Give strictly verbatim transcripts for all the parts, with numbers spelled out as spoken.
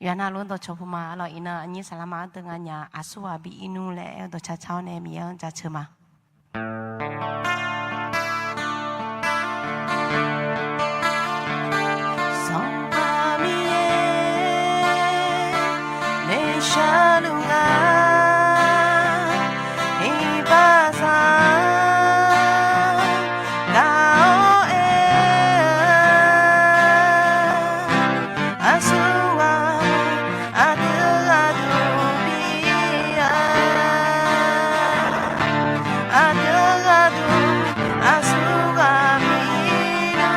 Yawqha navluf-anr dawqcawq puq ma. Arlawq, iqnan aqnyir saqlaqma-anr deuq nga nya, aqsurghaq bi irnur laer aer-eu dawqca car-awr nae Miqyaer-anr jaceuq ma. Sanqpaq Miqyaer, noeqshaq luf nga, iqbaxzaq gaq-awr aer-eu aqsurghaq aqdui gharduq bi-a, aqdui gharduq aqsurghaq bi-a.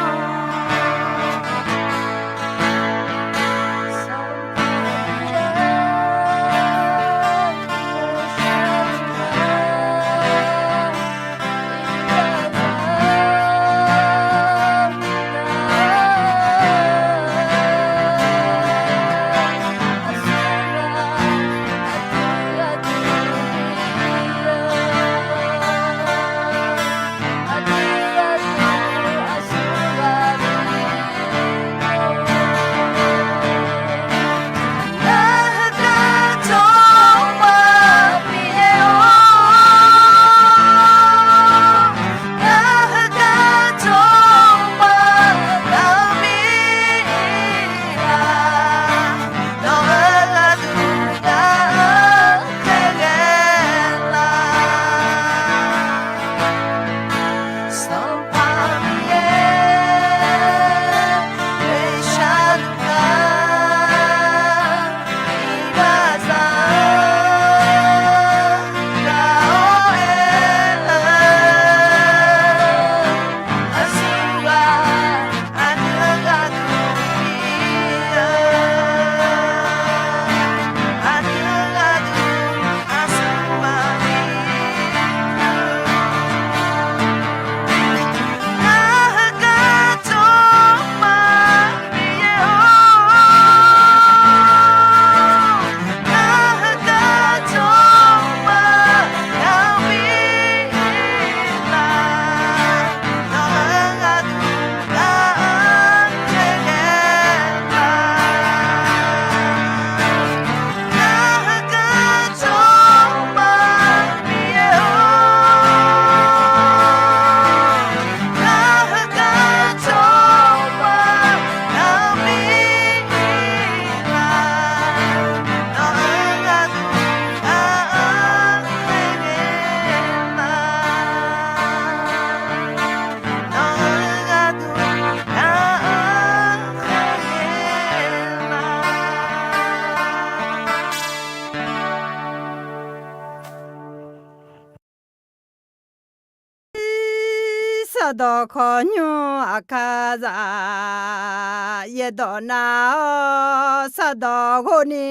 Sardawq khawqnymr aqkar zaq, yaerdawq nav-awr sardawq ghofni.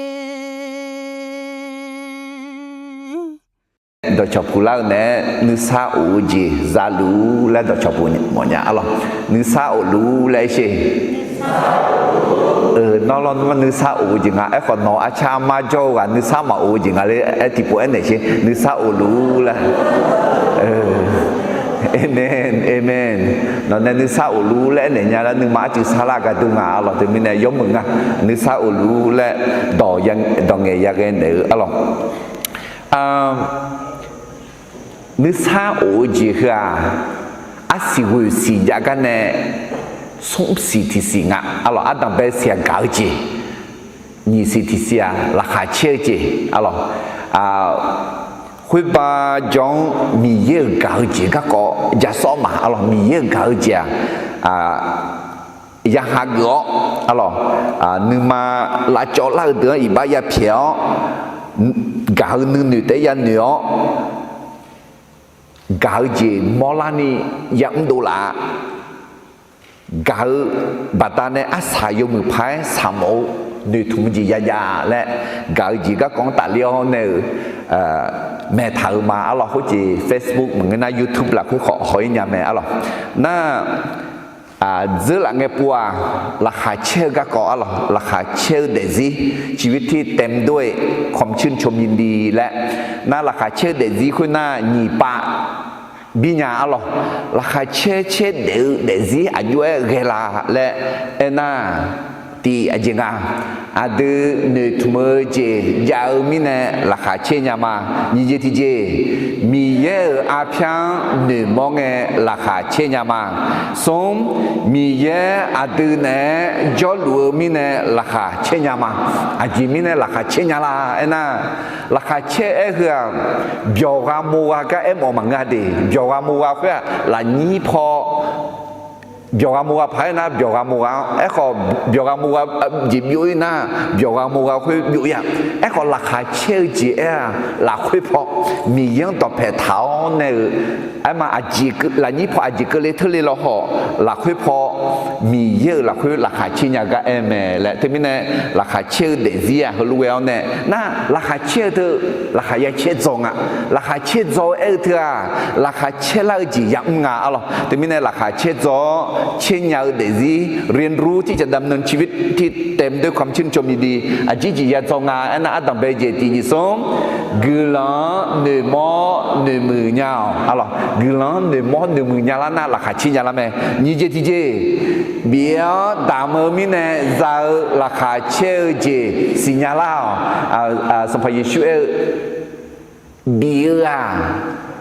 Dawqcawq puq lar-eu naeq-aer nuisar of-eu jeq zaluf laer dawqcawq puq mawfnya arlawq. Nuisar of luf laer aer sher. Nawr lawr nuisar of-eu jeq nga. Aerkhawf nawq arcar armar jawr-eu ghaq nuisar maqof-eu jeq nga laer aer tiqpov aernaeq sher. Nuisar of luf laer. Amen, amen. Nawq nae nuisar of luf laer aernaeq nya laer nuima arcuiv sarlar gaqdui nga arlawq. Teumirnae yawmuiq nga. Nuisar of luf laer dawq ngaeq yaghae naeq-eu arlawq. Nuisar of-eu jeq heu-aq, arsiq ghoeq siq jav gar nae smr siq tiq siq nga arlawq. Ardanqbae siq-aq gaq-eu jeq, nyiq siq tiq siq-aq laqkhaq caer-eu jeq arlawq. Khoerbav jawr-anr Miqyaer-euq gaq-eu jeq garkawv ja sawr ma arlawq. Miqyaer-euq gaq-eu jeq-aq, yaha geuf-awr arlawq, nuima lavcawv lar-eu deuq-anr iqbax yapyaeq-awr, gaq-eu nuinoeq taef-aer yanoeq-awr, gaq-eu jeq mawrlarni yamr dovlaf-a. Gaq-eu baqdanae arsaq yawmuiq paq-aer saqmawf-eu noeqtmq-eu jeq yajav laer, gaq-eu jeq garkawv-anr tafler-awr nae-euq maeqtaq-euq ma arlawq. Khoerjeq Facebook maqngeur nar YouTube lafkhoer khawf haw-ir nya mae arlawq. Nar, dzeur laf ngae pov-aq, laqkhaq caer-eu garkawv arlawq. Laqkhaq caer-eu daefzir, ชีวิตที่เต็มด้วยความชื่นชมยินดี laer. Nar laqkhaq caer-eu daefzir khoernar nyiq pav bi nya arlawq. Laqkhaq caer caer daef-eu daefzir aqjox-aer ghae la laer aernar, Tiq, aqjeq nga, aqdui noeqtmq-eu jeq jav-eu mirnae laqkhaq caer nya ma. Nyiq jeq tiqjeq, Miqyaer-euq arpyar-anr noeqmawr ngae laqkhaq caer nya ma. Smr, Miqyaer aqdui naeq-aer jawrluf-eu mirnae laqkhaq caer nya ma. Aqjeq mirnae laqkhaq caer nya la aernar, laqkhaq caer-eu aer heu-aq, byawqgha mawgha gar aermawf maqngeur-a de. Byawqgha mawgha khoer-aq lafnyir paw byawqgha mawgha paq-aer nar, byawqgha mawgha-anr, aerkhawf byawqgha mawgha jeq byov-ir nar, byawqgha mawgha khoer byov-ir-a. Aerkhawf laqkhaq caer-eu jeq aer-aq, lafkhoer paw Miqyaer-anr dawqpae taq-awr nae-euq, aerma, lafnyir paw aqjeq keuvle teurle lawkhawf, lafkhoer paw Miqyaer-euq lafkhoer laqkhaq caer nya gar aer mae laer. Teumirnae laqkhaq caer-eu daefzir-aq heulof ghae-awr nae nar, laqkhaq caer-eu teu, laqkhaq ya caer dzaw nga. Laqkhaq caer dzaw-eu aer-eu teu-aq, laqkhaq caer lar-eu jeq yamr nga arlawq. Teumirnae laqkhaq caer dzaw-awr caer nya-eu daefzir เรียนรู้ที่จะดำเนินชีวิต ที่เต็มด้วยความชื่นชมยินดี aqjeq jeq ya dzaw nga aernar, ardanqbae jeq tiq nyiq smr, guiqlanq-anr noeqmawr noeqmuiq nya-awq arlawq. Guiqlanq-anr noeqmawr noeqmuiq nya lar nar, laqkhaq caer nya lar mae. Nyiq jeq tiqjeq, bif-awr damq-eu mirnae za-eu laqkhaq caer-eu jeq siqnya lar-awq. Sanqpaq Yeqsur aer-eu, bif-eu-aq,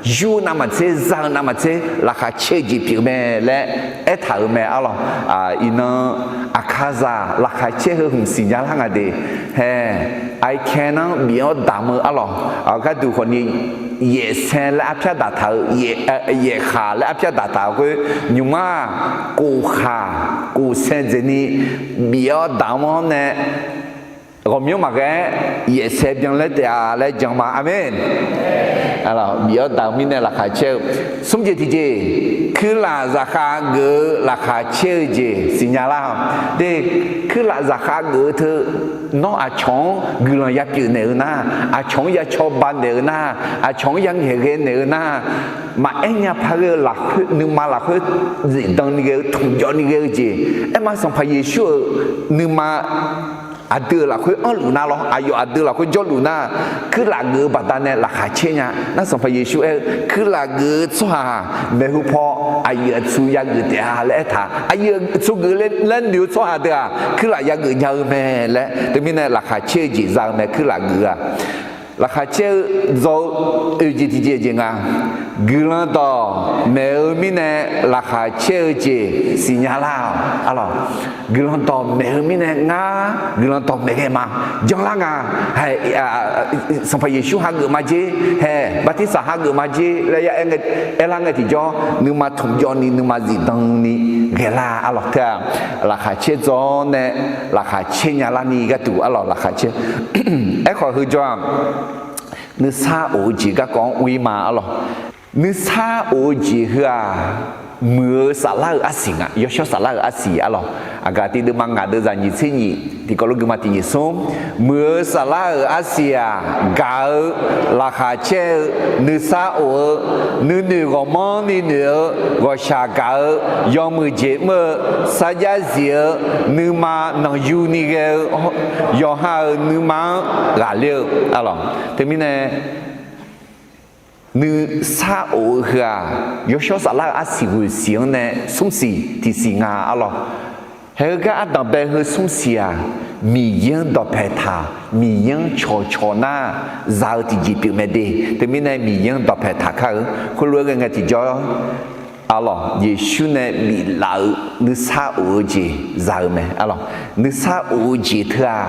yur-eu navmaqtser, za-eu navmaqtser laqkhaq caer-eu jeq pyeuf mae laer aertaq-euq mae arlawq. Iqnan aqkaqzaq laqkhaq caer heu hmq siqnya lar nga de. Hae, aiqkae nar bif-awr damq-eu arlawq. Gharduq khawfni, yaefsae laer arpyar daqtaq-eu, yaefkhaq laer arpyar daqtaq-eu khoer, nymq-mr-aq, kof khaq kof sae dzaeqni bif-awr damq-awr nae ghawqmyanr maqghae-aer yaefsae byanlar taef-a laer jan ma. Aqmeq. Bif-awr damq-eu mirnae laqkhaq caer-eu. Smr jeq tiqjeq, kuirlaf zaqkhav geuf-eu laqkhaq caer-eu jeq siqnya lar-awq. De, kuirlaf zaqkhav geuf-eu teu, nawr aqcawq-anr guiqlanq ya pyeuf naeq-eu nar, aqcawq-anr ya cawba naeq-eu nar, aqcawq-anr ya ngaeqghae naeq-eu nar, maqaer nya paq ghae-eu lafkhoer, nuima lafkhoer zifdan ni ghae-eu, tmqjawv ni ghae-eu jeq. Aerma Sanqpaq Yeqsur-euq nuima aqdui-euq lafkhoer anrluf nar lawr, aqyawf aqdui lafkhoer jawrluf nar, kuirlaf geuf-eu baqdanae laqkhaq caer nya. Nar Sanqpaq Yeqsur aer-eu, kuirlaf geuf-eu tsawrhaq maeqhu paw aqyuif aqtsu ya geuf taef-a laer aertaq. Aqyuif aqtsu geuf laer noeq-eu tsawrhaq deuq-aq, kuirlaf ya geuf nya-eu mae laer, teumirnae laqkhaq caer-eu jeq za-eu mae. Kuirlaf geuf-aq, laqkhaq caer-eu dzaw-eu oeq jeq tiqjeq jeq nga. Guiqlanq dawq maeq-eu mirnae laqkhaq caer-eu jeq siqnya lar-awq arlawq. Guiqlanq dawq maeq-eu mirnae ngar guiqlanq dawq maeq ghae ma, janlar nga. Hae, Sanqpaq Yeqsur hageuf ma jer, hae, bartirsaq hageuf ma jer laer ya aer lar ngae tiqjawr, nuima tmqjawv ni nuima zifdan ni ghae lar arlawq. Teu-aq, laqkhaq caer dzaw-awr nae laqkhaq caer nya larni gharduq arlawq, laqkhaq caer. Aerkhawf heujawr-aq, nuisar of-eu jeq garkawv-anr ur-ir ma arlawq. Nuisar of-eu jeq heu-aq, muiq-eu saflar-euq arsiq nga, yawshawr saflar-euq arsiq arlawq. Aqgaf tiq deuvma ngaq deuvzaq nyiq tser nyiq tiqkawv lof guima tiq nyiq smr, muiq-eu saflar-euq arsiq-aq, gaq-eu, laqkhaq caer-eu, nuisar of-eu, nuinoeq ghawqmanrni noeq-eu, ghawqshaq gaq-eu, yawmuiq jeq mr-eu, sarjax zif-eu, nuima nanqyu ni ghae-eu, yawqha-euq nuima-anr ghaqler-eu arlawq. Teumirnae nuisar of-eu heu-aq, yawshawr saflar-euq arsiq ghoeq siq-anr nae smr siq tiq siq nga arlawq. Haeq heugar ardanqbae heu smr siq-aq, Miqyaer-anr dawqpae taq, Miqyaer-anr cawqcawq nar, za-eu tiqjeq pyeuf mae de. Teumirnae Miqyaer-anr dawqpae taq kar-eu khoerlof-aer ghae ngae tiqjawr arlawq, Yeqsur nae biflaf-eu nuisar of-eu jeq za-eu mae arlawq. Nuisar of-eu jeq teu-aq,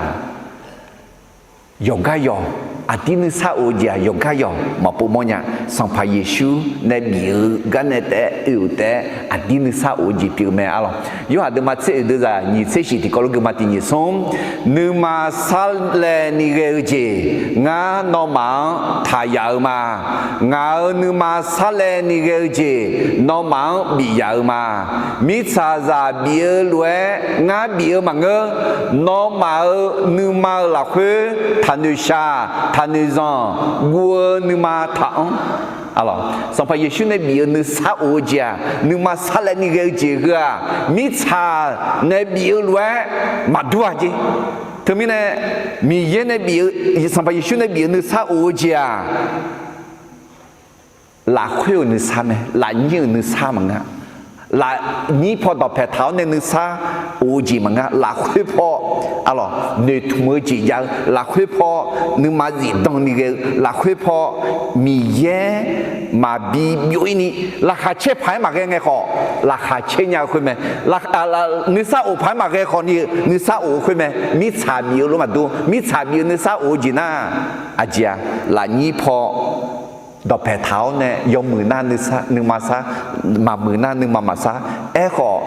yawqgar yawq, aqdir nuisar of-eu jeq-aq yawqgar yawq maqpov mawrnya. Sanqpaq Yeqsur nae bif-eu garnae taef-aer oe-euq taef-aer aqdir nuisar of-eu jeq pyeuf mae arlawq. Yorhaq deuvma tser oeq deuvzaq nyiq tser shiq tiqkawv lof guima tiq nyiq smr, nuima sarlaevni ghae-eu jeq ngar nawmaf-anr taq yaf-eu ma. Ngaq-euq nuima sarlaevni ghae-eu jeq nawmaf-anr bif yaf-eu ma. Mirtsaqzaq bif-eu lof-aer ngar bif-eu maqngeur. Nawmaf-euq nuima-euq lafkhoer taqnoeq shaq, taqnoeq zanq, guv-eu nuima taq-anr. Sanqpaq Yeqsur nae bif-eu nuisar of-eu jeq-aq, nuima sarlaevni ghae-eu jeq heu-aq, mirtsaq nae bif-eu lof-aer maqdur-a jer. Teumirnae Miqyaer nae bif-eu, Sanqpaq Yeqsur nae bif-eu nuisar of-eu jeq-aq, lafkhoer-euq nuisar mae, lafnyir-euq nuisar maqngeur. lafnyir paw dawqpaeq taq-awr nae nuisar of-eu jeq maqngeur. Lafkhoer paw, arlawq, noeqtmq-eu jeq jav-eu, lafkhoer paw nuima zifdan ni ghae-eu, lafkhoer paw Miqyaer maqbi byov-ir ni, laqkhaq caer paq-aer maqghae ngae khawf, laqkhaq caer nya-eu khoer mae. Nuisar of paq-aer maqghae khawf ni-eu nuisar of-eu khoer mae. Mirtsaq bif-eu lof maqdur. Mirtsaq bif-eu nuisar of-eu jeq nar, aqjeq-aq, lafnyir paw dawqpaeq taq-awr nae yawmuiq nar nuima sar, maqmuiq nar nuima maqsar. Aerkhawf,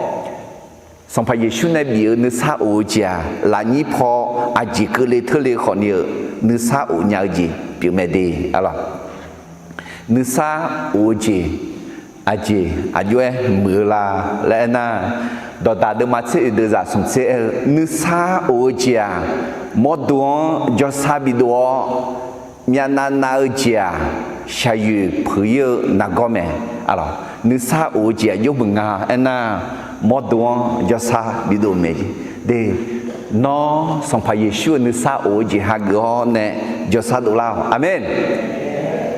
Sanqpaq Yeqsur nae bif-eu nuisar of-eu jeq-aq, lafnyir paw aqjeq keuvle teurle khawf ni-euq nuisar of nya-eu jeq pyeufmae de, arlawq. Nuisar of-eu jeq aqjeq aqjox-aer muiq-eu la laer aernar, Dawqdaq deuvma tser oeq deuvzaq smq tser aer-eu, nuisar of-eu jeq-aq, mawrdo-anr jawrsar bidov-awr, myavnav nav-eu jeq-aq, shaqyoeq peuq-ir-eu nargawr mae. Arlawq, nuisar of-eu jeq aqjox meuq nga aernar, mawrdo-anr jawrsar bidov mae. De, nawr Sanqpaq Yeqsur-euq nuisar of-eu jeq hageuf-awr nae jawrsar dovlar-awq. Aqmeq.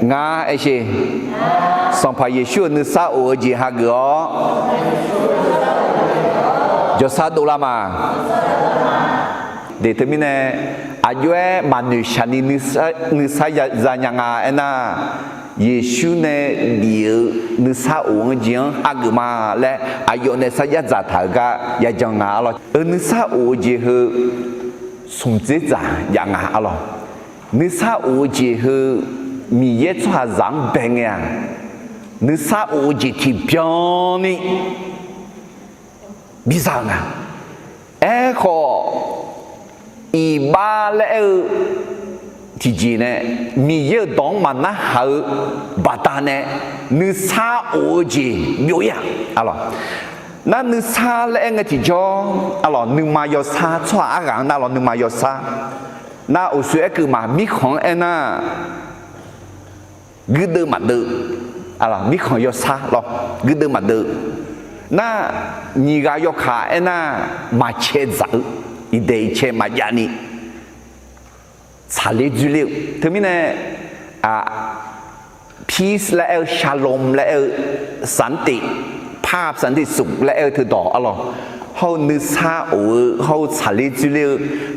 Ngar aersheq, Sanqpaq Yeqsur-euq nuisar of-eu jeq hageuf-awr jawrsar dovlar ma. De, teumirnae aqjox-aer maqnoeq shaq ni nuisar, nuisar ya za nya nga aernar, Yeqsur nae bif-eu nuisar of-eu jeq-anr hageuf ma laer aqyawf nae sarjax dzaqtaq-euq gar yajan nga, arlawq. Eu nuisar of-eu jeq heu smq dzerdzaq jav nga, arlawq. Nuisar of-eu jeq heu Miqyaer tsawrhaqzaq-anr bae ngae-aq, nuisar of-eu jeq tiqbyan ni biza-eu nga. Aerkhawf, iqbax laer aer-eu tiqjeq nae Miqyaer-euq dawq-anr maqnarhaq-eu baqdanae nuisar of-eu jeq byov-ir-aq, arlawq. Nar nuisar laer aer ngae tiqjawr, arlawq, nuima yawsar, tsawrhaq arghaq-anr nar lawr nuima yawsar. Nar uqshoe aerkeuv ma, mirkhanq-anr aernar, guirdeuv maqdeuv, arlawq, mirkhanq yawsar lawr, guirdeuv maqdeuv. Nar, nyiq ghaq yawkaq aernar, maqcae dzaq-eu, iqdaeq iqcae maqjav ni tsaqler dzoerler-eu. Teumirnae, peace laer aer-eu, shalom laer aer-eu, santi, ภาพสันติสุข laer aer-eu teudawq, arlawq, hawr-eu nuisar of-eu, hawr-eu tsaqler dzoerler-eu,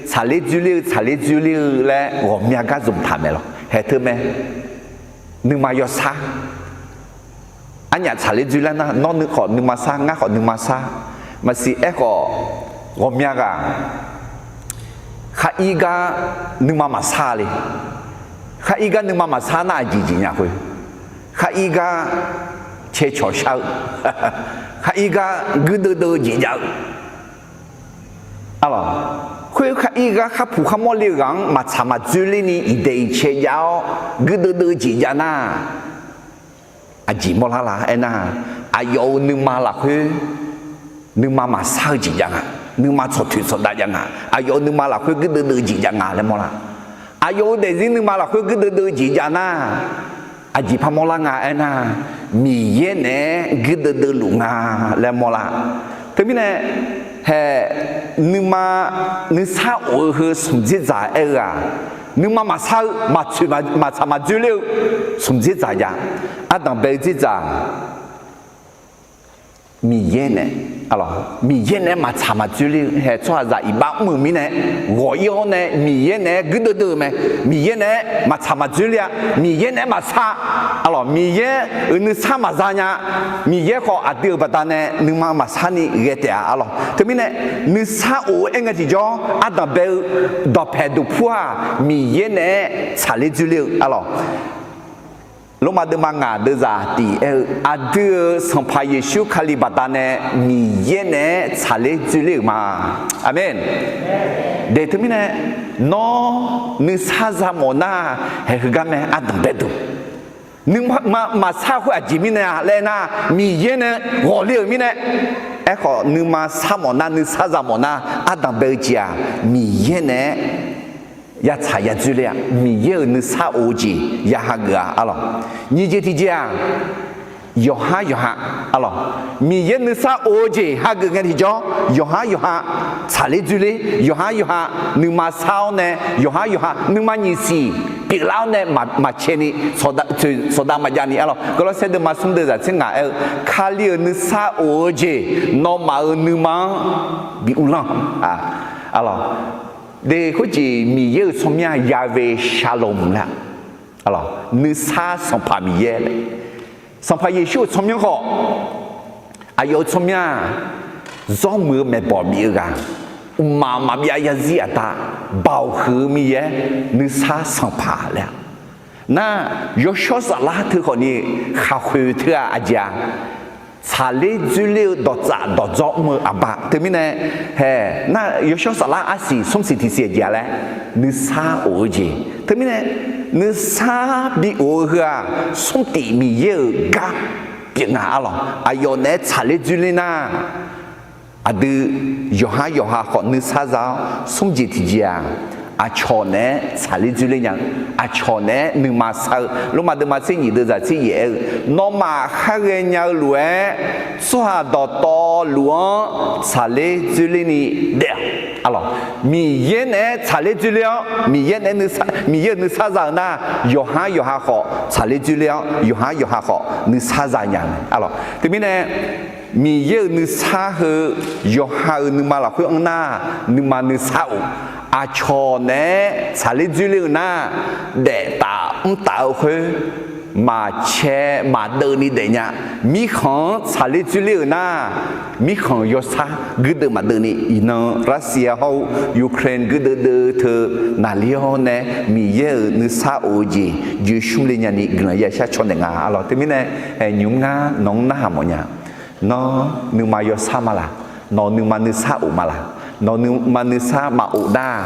tsaqler dzoerler-eu, tsaqler dzoerler-eu laer ghawqmya gar zmqtaq mae lawq. Haeq teu mae. Nuima yawsar. Arnyaf tsaqler dzoerler nar, nawr nuikhawf nuima sar, ngar khawf nuima sar. Maqsiq aerkhawf, ghawqmya ghaq khar ir gar nuima maqsar le. Khar ir gar nuima maqsar nar aqjeq jeq nya khoer, khar ir gar cae cawq shar-eu, khar ir gar guirdeuv deuv-eu jeq jav-eu, arlawq, khoer khar ir gar khar puq khar mawrle-eu ghaq-anr maqtsaq maqdzoerler ni iqdaeq iqcae jav-awr guirdeuv deuv-eu jeq jav nar, aqjeq mawrlar la aernar, aqyawf-euq nuima lafkhoer nuima maqsar-eu jeq jav nga, nuima tsawqtoeq tsawqdav jav nga, aqyawf-euq nuima lafkhoer guirdeuv deuv-eu jeq jav nga laer mawrlar. Aqyawf-euq daefzir nuima lafkhoer guirdeuv deuv-eu jeq jav nar, aqjeq par mawrlar nga aernar, Miqyaer naeq-aer guirdeuv deuv luf nga laer mawrlar. Teumirnae, haeq, nuima, nuisar of-eu heu smq dzerdzaq aer-eu-aq, nuima maqsar-eu, maqtsoeq, maqtsaq maqdzoerler-eu smq dzerdzaq jav. Ardanq bae-eu dzerdzaq Miqyaer nae, Miqyaer nae maqtsaq maqdzoerler-eu haeq tsawrhaqzaq iqbax mr-euq mirnae, ghawq-ir-awr nae Miqyaer naeq-aer guirdeuv deuv-eu mae. Miqyaer nae-aer maqtsaq maqdzoerler-a. Miqyaer nae-aer maqsar, arlawq, Miqyaer-euq nuisar maqza nya. Miqyaer khawf aqdui-euq baqdanae nuima maqsar ni ghae taef-a, arlawq. Teumirnae, nuisar of-eu aer ngae tiqjawr ardanq bae-eu dawqpaeq duqpur-aq, Miqyaer nae-aer tsaqler dzoerler-eu, arlawq. Lormav deuvma ngaq deuvzaq tiq aer-eu, aqdui-euq Sanqpaq Yeqsur Kali baqdanae Miqyaer nae-aer tsaqler dzoerler-euq ma. Aqmeq. Daeq teumirnae, nawr nuisar za mawf nar, haeq heugar mae ardanq bae duq. Nuima maqsar khoer aqjeq mirnae-a laer nar, Miqyaer nae ghawqler-euq mirnae. Aerkhawf, nuima sar mawf nar, nuisar za mawf nar, ardanq bae-eu jeq-aq, Miqyaer nae-aer yatsaq yadzoerler-a. Miqyaer-euq nuisar of-eu jeq ya hageuf-a, arlawq. Nyiq jeq tiqjeq-aq, yawqhar yawqha, arlawq, Miqyaer nuisar of-eu jeq hageuf ngae tiqjawr, yawqhar yawqha tsaqler dzoerler, yawqhar yawqha nuima sar-awr nae, yawqhar yawqha nuima nyiq siq pyeuflar-awr nae maqcae ni, sawqda maqjav ni arlawq. Gawrlawrsaer deuvma smr deuv zaq tser ngaq aer-eu, Kali-euq nuisar of-eu jeq nawmaf-euq nuima-anr bi uvlanr arlawq. De, khoerjeq Miqyaer-euq tsawrmyanr-aq, Yahweh Shalom laer, nuisar Sanqpaq Miqyaer laer. Sanqpaq Yeqsur-euq tsawrmyanr khawf, aqyawf-euq tsawrmyanr-aq, zawrmuiq-eu maeqbawq bif-eu ghaq, mqmaq maqbyav zarzir aqda, baoq huiq-eu Miqyaer, nuisar Sanqpaq laer-a. Nar, yawshawr saflar teu khawfni khaqkhoeq teu-aq aqjeq-a, tsaqler dzoerler-eu dawqtsaf dawqdzawr mr-eu aqbaq. Teumirnae, hae, nar yawshawr saflar arsiq smr siq tiq siq aqjeq-a laer, nuisar of-eu jeq. Teumirnae, nuisar bi of-eu heu-aq, smr tif Miqyaer-euq gar pyeuf nga arlawq. Aqyawf naeq-aer tsaqler dzoerler nar, aqdui yawqhar yawqha khawf nuisar za-awr, smr jeq tiqjeq-aq, aqcawq naeq-aer tsaqler dzoerler nya-eu, aqcawq naeq-aer nuima sar-eu. Lormav deuvma tser nyiq deuv zaq tser yaef aer-eu, nawmaf khar ghaenya-eu lof-aer, tsawrhaq dawqtawvluf-anr tsaqler dzoerlerni daef-awq arlawq. Miqyaer naeq-aer tsaqler dzoerler-awr, Miqyaer naeq-aer, Miqyaer-euq nuisar za-eu nar, yawqhar yawqha khawf tsaqler dzoerler-awr, yawqhar yawqha khawf nuisar za nya mae arlawq. Teumirnae, Miqyaer-euq nuisar heu yawqha-euq nuima lafkhoer anr nar, nuima nuisar of. Aqcawq naeq-aer tsaqler dzoerler-eu nar, daef taf mr taf-eu khoer, maqcae maqdeuv ni daef nya. Mirkhanq-anr tsaqler dzoerler-euq nar, mirkhanq yawsar guirdeuv maqdeuv ni, iqnan Russia hawr-eu Ukraine guirdeuv deuv teu naqler-awr nae, Miqyaer-euq nuisar of-eu jeq joe shmr le nyani guiqlanq yashar caw naeq nga arlawq. Teumirnae, nymq-mr ngar nawq-anr narhaq mawf nya. Nawr nuima yawsar ma laq? Nawq nuima nuisar of ma laq? Nawq nuima nuisar maqof nar,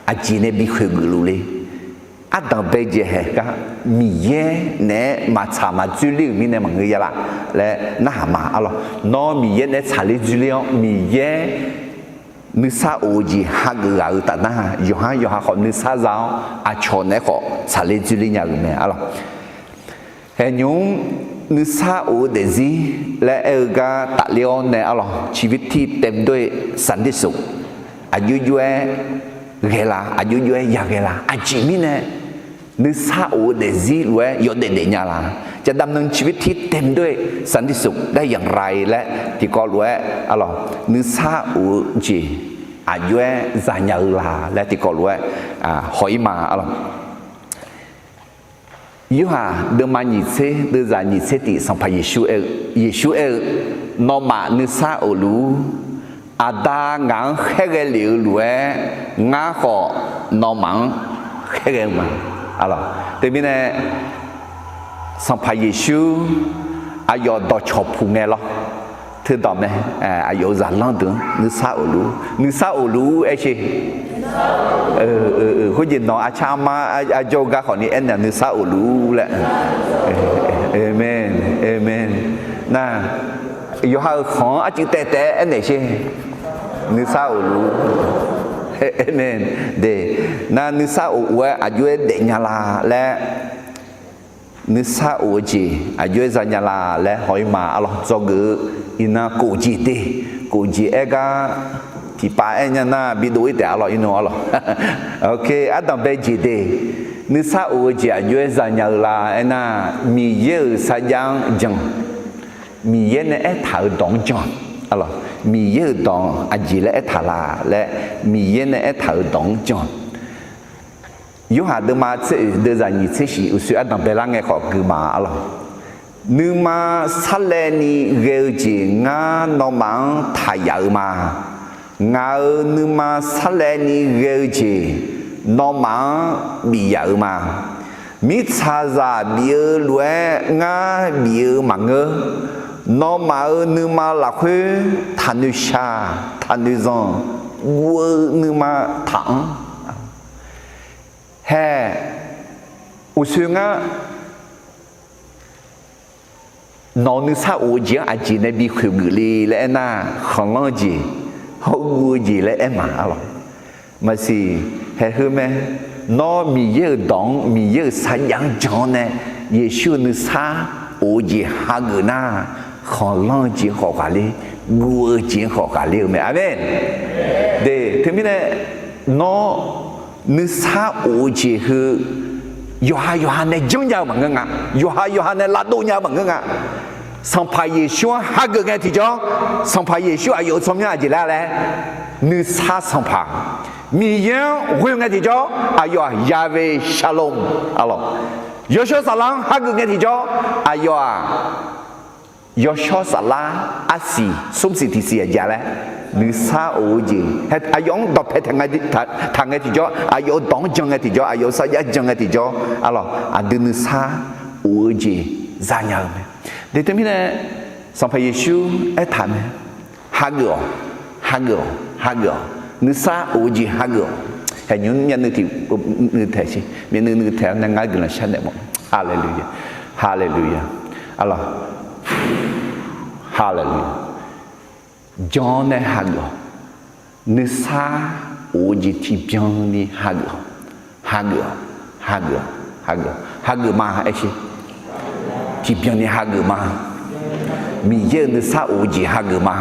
aqjeq nae bi khoeq geufluf le? Ardanq bae jeq haeq gar, Miqyaer naeq-aer maqtsaq maqdzoerler-euq mirnae maqngeur ya laf laer narhaq ma arlawq. Nawr Miqyaer naeq-aer tsaqler dzoerler-awr, Miqyaer nuisar of-eu jeq hageuf ghaq-euq taf nar, yawqhar yawqha khawf nuisar za-awr, aqcawq naeq-aer khawf tsaqler dzoerler nya-euq mae arlawq. Haeq nymq-mr nuisar of-eu daefzir laer aer-eu gar tafler-awr nae arlawq, ชีวิตที่เต็มด้วยสันติสุข aqjox jov-aer ghae la, aqjox jov-aer yaghae la. Aqjeq mirnae nuisar of-eu daefzir lof-aer yawdaef daefnya la? จะดำเนินชีวิตที่เต็มด้วยสันติสุขได้อย่างไร laer tiqkawv lof-aer arlawq, nuisar of-eu jeq aqjox-aer zanya-eu la laer tiqkawv lof-aer haw-ir ma arlawq. Yorhaq deuvma nyiq tser deuvzaq nyiq tser tif Sanqpaq Yeqsur aer-eu, Yeqsur aer-eu, Nawmaf nuisar of luf-ur. Aqda ngaq-anr khaerghae lef-eu lof-aer, ngar khawf nawmaf-anr khaerghae-eu ma. Teumirnae, Sanqpaq Yeqsur aqyawf dawqcawq puq ngae lawr. Teudawq mae, aqyawf-euq zaqlanr deuq-anr nuisar of luf-ur, nuisar of luf-ur aer sher. Khoerjeq nawq arcar armar arjawr-eu gar khawfni aernaeq-a, nuisar of luf-ur laer. Aqmeq, aqmeq. Nar, yawqha-euq khanq-anr arcuiv taev taev-aer aernaeq sher. Nuisar of luf-ur. Aqmeq. De, nar nuisar of of-aer aqjox-aer daefnya la laer, nuisar of-eu jeq aqjox-aer zanya la laer haw-ir ma arlawq. Dzawgeuf-eu iqnan kof jeq de, kof jeq aer gar tiqpav aer nya nar bidov-ir taef arlawq, irnmr arlawq. Ardanq bae jeq de, nuisar of-eu jeq aqjox-aer zanya-eu la aernar, Miqyaer-euq sarjax-anr jan, Miqyaer nae aertaq-euq dawq-anr jan arlawq. Miqyaer-euq dawq-anr aqjeq laer aertaq la laer, Miqyaer nae aertaq-euq dawq-anr jan. Yorhaq deuvma tser oeq deuvzaq nyiq tser shif uqshoe ardanq baelar ngae khawf gui ma arlawq. Nuima sarlaevni ghae-eu jeq ngar nawmaf-anr taqyaf-eu ma. Ngaq-euq nuima sarlaevni ghae-eu jeq nawmaf-anr bif yaf-eu ma. Mirtsaqzaq bif-eu lof-aer ngar bif-eu maqngeur. Nawmaf-euq nuima lafkhoer taqnoeq shaq, taqnoeq zanq, guv-eu nuima taqanr. Hae, uqshoe ngar nawq-euq nuisar of-eu jeq-anr aqjeq nae bi khoeq geuf le laer aernar, khanqlanr-eu jeq, hawr guv-eu jeq laer aer ma arlawq. Maqsiq, haeq heu mae. Nawr Miqyaer-euq dawq-anr, Miqyaer-euq sarjax-anr jan-awr nae, Yeqsur-euq nuisar of-eu jeq hageuf nar, khanqlanr-eu jeq khawf ghaqler, guv-eu jeq-anr khawf ghaqler-eu mae. Aqmeq. De, teumirnae nawr nuisar of-eu jeq heu yawqha yawqha nae janrnya-eu maqngeur nga. Yawqha yawqha nae lavdov nya-eu maqngeur nga. Sanqpaq Yeqsur-anr hageuf ngae tiqjawr, Sanqpaq Yeqsur aqyawf-euq tsawrmyanr aqjeq laer laer, nuisar sanqpaq, Miqyaer-anr ghoe ngae tiqjawr aqyawf-aq Yahweh Shalom, arlawq, yawshawr saflar-anr hageuf ngae tiqjawr aqyawf-aq yawshawr saflar arsiq smrsiq tiqsiq aqjeq laer, nuisar of-eu jeq aqyawf-anr dawqpae taq ngae tiqjawr, aqyawf-euq dawq-anr jan ngae tiqjawr, aqyawf-euq sarjax jan ngae tiqjawr, arlawq, aqdui nuisar of-eu jeq zanya-eu mae. Deuq teumirnae Sanqpaq Yeqsur aertaq mae, hageuf-awq, hageuf-awq, hageuf-awq, nuisar of-eu jeq hageuf-awq. Haeqnymr myavnuiv tiq nuiv taeq sher, myavnuiv nuiv taeq-awr nae ngar guiqlanq sharnaeq mawf. Haleluya, haleluya, arlawq, haleluya. Jan-awr nae hageuf-awq. Nuisar of-eu jeq tiqbyan ni hageuf-awq. Hageuf-awq, hageuf-awq, hageuf-awq, hageuf ma aer sher. Tiqbyan ni hageuf ma. Miqyaer-euq nuisar of-eu jeq hageuf ma.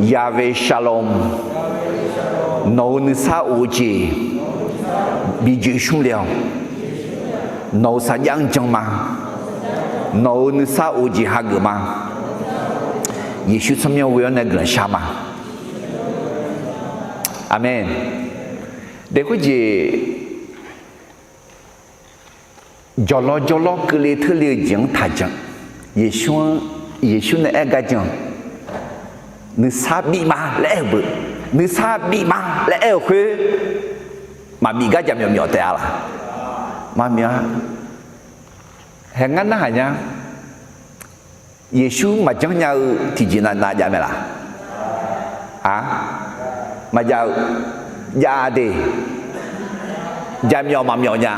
Yahweh Shalom. Nawq-euq nuisar of-eu jeq bi joeqsmr le-awq. Nawq-euq sarjax-anr jan ma. Nawq-euq nuisar of-eu jeq hageuf ma. Yeqsur tsawrmyanr ghoe-awr nae guiqlanq shar ma. Aqmeq. Daef khoerjeq jawqlawr jawrlawr keuvle teurle-eu jeq-anr taqjan. Yeqsur-anr, Yeqsur nae aer-eu gar jan. Nuisar bif ma laer aer-euq beu, nuisar bif ma laer aer-euq khoer, maqbif gar jaqmyawf myawf taef-a laq? Maqmyawf-a. Hae ngar narhaq nya. Yeqsur maqjanr nya-eu tiqjeq nav nav jav mae laq? A, maqjav-eu, jav de. Jaqmyawf maqmyawf nya.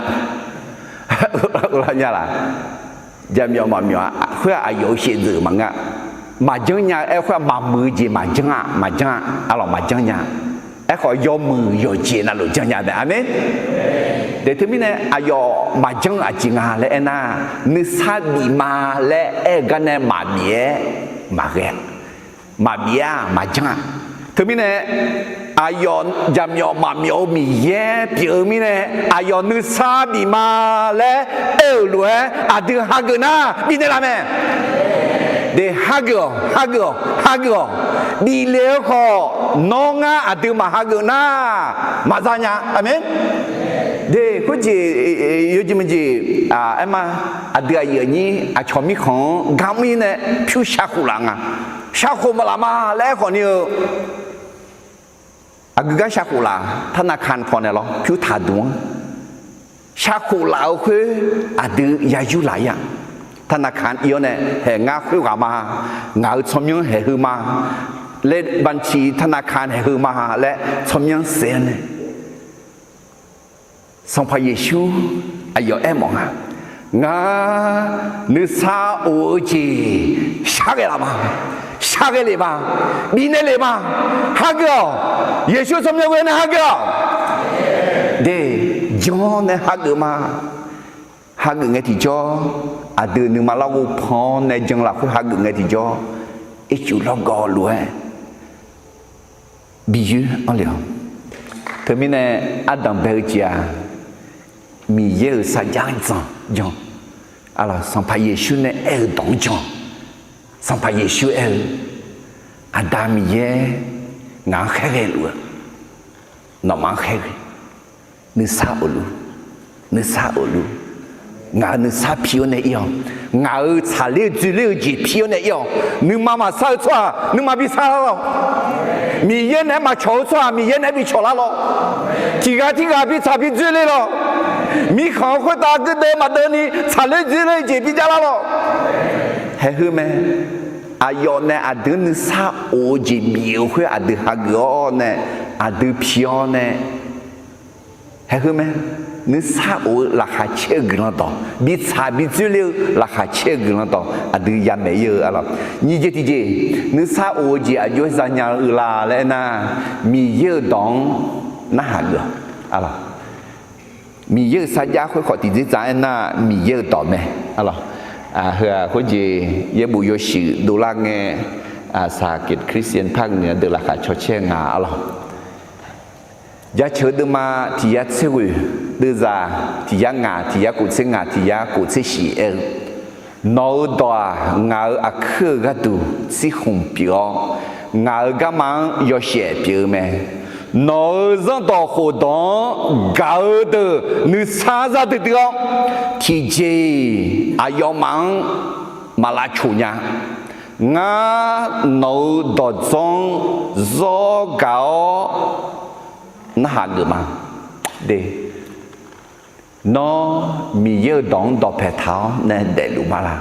Uvlar nya laq? Jaqmyawf maqmyawf-a khoer-aq aqyawf-euq shaevdzeuf maqngeur-a. Maqjanr nya-eu aer khoer-aq maqmuiq-eu jeq maqjanr-a, maqjanr-a, arlawq maqjanr nya. Aerkhawf yawmuiq yawqjeq navluf janrnya mae. Aqmeq. Daef teumirnae aqyawf maqjanr-eu aqjeq nga laer aernar, nuisar bif ma laer aer-eu gar nae maqbif-aer maqghae-a. Maqbif-a, maqjanr-a. Teumirnae aqyawf jaqmyawf maqmyawf-eu Miqyaer pyeuf-eu mirnae, aqyawf nuisar bif ma laer aer-euq lof-aer aqdui hageuf nar bifnaeq laf mae. De, hageuf-awq, hageuf-awq, hageuf-awq. Bif le-eu khawf nawr ngar aqdui maqhageuf nar maqza nya. Aqmeq. De, khoerjeq yawjeq maqjeq aerma, aqdui aqyuif aqnyir aqcawq mirkhanq-anr garmr-ir nae pyur shar khof laf nga. Shar khof maqlaf ma laer aerkhawf ni-eu, aqgeu gar shar khof laf, ธนาคาร paw naeq lawr pyur taqduq-anr shar khof laf-eu khoer aqdui ya yur laf-ir-a. ธนาคาร ir-awr nae haeq ngar khoerghaq ma, ngaq-euq tsawrmyanr haeq heu ma laer, บัญชีธนาคาร haeq heu ma laer tsawrmyanr saef-awr nae Sanqpaq Yeqsur aqyawf aermawf nga, ngar nuisar of-eu jeq sharghae laf ma, sharghae lef ma, bifnaeq lef ma, hageuf-awq. Yeqsur tsawrmyanr ghoe nae hageuf-awq. De, janr nae hageuf ma. Hageuf ngae tiqjawr, aqdui nuima larghov pan-awr nae jan lafkhoer hageuf ngae tiqjawr, ircuf lawrgawv lof-aer bi yoer-anr le-awq. Teumirnae ardanq bae-eu jeq-aq, Miqyaer-euq sarjax-anr jan, jan. Arlawq, Sanqpaq Yeqsur nae aer-eu dawq-anr jan. Sanqpaq Yeqsur aer-eu, Aqda Miqyaer ngaq-anr khaerghae luf-eu, nawmaf-anr khaerghae. Nuisar of luf, nuisar of luf. Ngaq-euq nuisar pi-awr nae ir-awq. Ngaq-euq tsaqler-eu dzoerler-eu jeq pi-awr nae ir-awq. Nuima maqsar-eu tsawrhaq nuima bi sar lar lawq. Miqyaer naeq-aer maqcawq-eu tsawrhaq Miqyaer naeq-aer bi cawq lar lawq. Tiqghaq tirghaq bi tsaq bi dzoerler lawq. Mirkhanq-anr khoertav geurdeuv maqdeuv ni tsaqler dzoerler-eu jeq bi jav lar lawq. Haeq heu mae. Aqyawf nae aqdui-anr nuisar of-eu jeq bif-euq khoer aqdui hageuf-awr nae, aqdui pi-awr nae, haeq heu mae. Nuisar of-eu laqkhaq caer-eu guiqlanq dawq, bi tsaq bi dzoerler-eu laqkhaq caer-eu guiqlanq dawq aqdui yamaeq ir-eu arlawq. Nyiq jeq tiqjeq, nuisar of-eu jeq aqjox-aer zanya-eu la laer aernar, Miqyaer-euq dawq-anr narhaq geuf-awq arlawq. Miqyaer-euq sarjax khoerkhawf tiqdzer tsaq aernar, Miqyaer-euq dawq mae arlawq. Heu-aq khoerjeq yaerbof yawshuif dovlar ngae, saqkeq Christian par ngaq-eu deuq laqkhaq cawcaer nga arlawq. Jaceuq-eu deuvma tiq ya tser ghoeq Deuvzaq tiq yar ngaq, tiq yar kof tser ngaq, tiq yar kof tser shif aer-eu, nawq-euq dawq-aq, ngaq-euq aqkuir-eu gharduq tsirkhmq pyeuf-awr, ngaq-euq garma-anr yawshaef pyeuf-eu mae. Nawq-euq zanrdawq khofdawq-anr gaq-eu deuq nuisar za duidui-awr, tiqjeq-iq aqyawfmaf-anr maq lavcoq nya. Ngar nawq-euq dawqdzanr-anr zawr gaq-awr narhaq geuf ma. De, nawr Miqyaer-euq dawq-anr dawqpae taq-awr nae daefluf ma laq?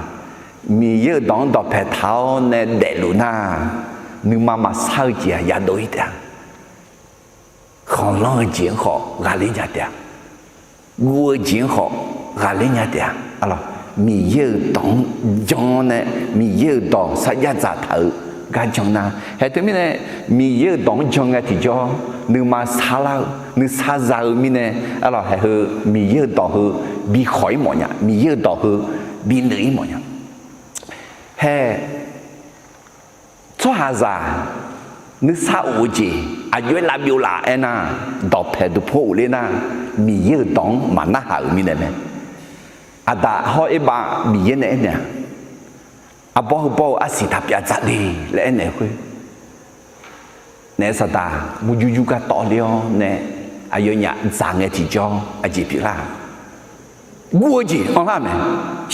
Miqyaer-euq dawq-anr dawqpae taq-awr nae daefluf nar, nuima maqsar-eu jeq-aq yadov-ir taef-a. Khanqlanr-eu jeq-anr khawf ghaqler nya taef-a. Guv-eu jeq-anr khawf ghaqler nya taef-a. Arlawq, Miqyaer-euq dawq-anr jan nae, Miqyaer-euq dawq sarjax dzaqtaq-euq gar jan nar, haeq teumirnae Miqyaer-euq dawq-anr jan ngae tiqjawr, nuima sarlar-eu nuisar za-eu mirnae, arlawq, haeq heu Miqyaer-euq dawq heu bi khawq-ir mawf nya, Miqyaer-euq dawq heu bi nuiq-ir mawf nya. Haeq tsawrhaqzaq nuisar of-eu jeq aqjox-aer lavbyov laf aernar, dawqpae dawqpur of ler nar, Miqyaer-euq dawq-anr maqnarhaq-euq mirnae mae. Aqdaq hawr Erbav Miqyaer nae aernaeq-a, arbawr heubawr-eu arsiq taq pyav dzaq le laer aernaeq khoer, naef saqdaq murjur jur gar tawv ler-awr nae, aqyawfnyaf dzaq ngae tiqjawr aqjeq pyeuflar-a. Guv-eu jeq anrlar-euq mae.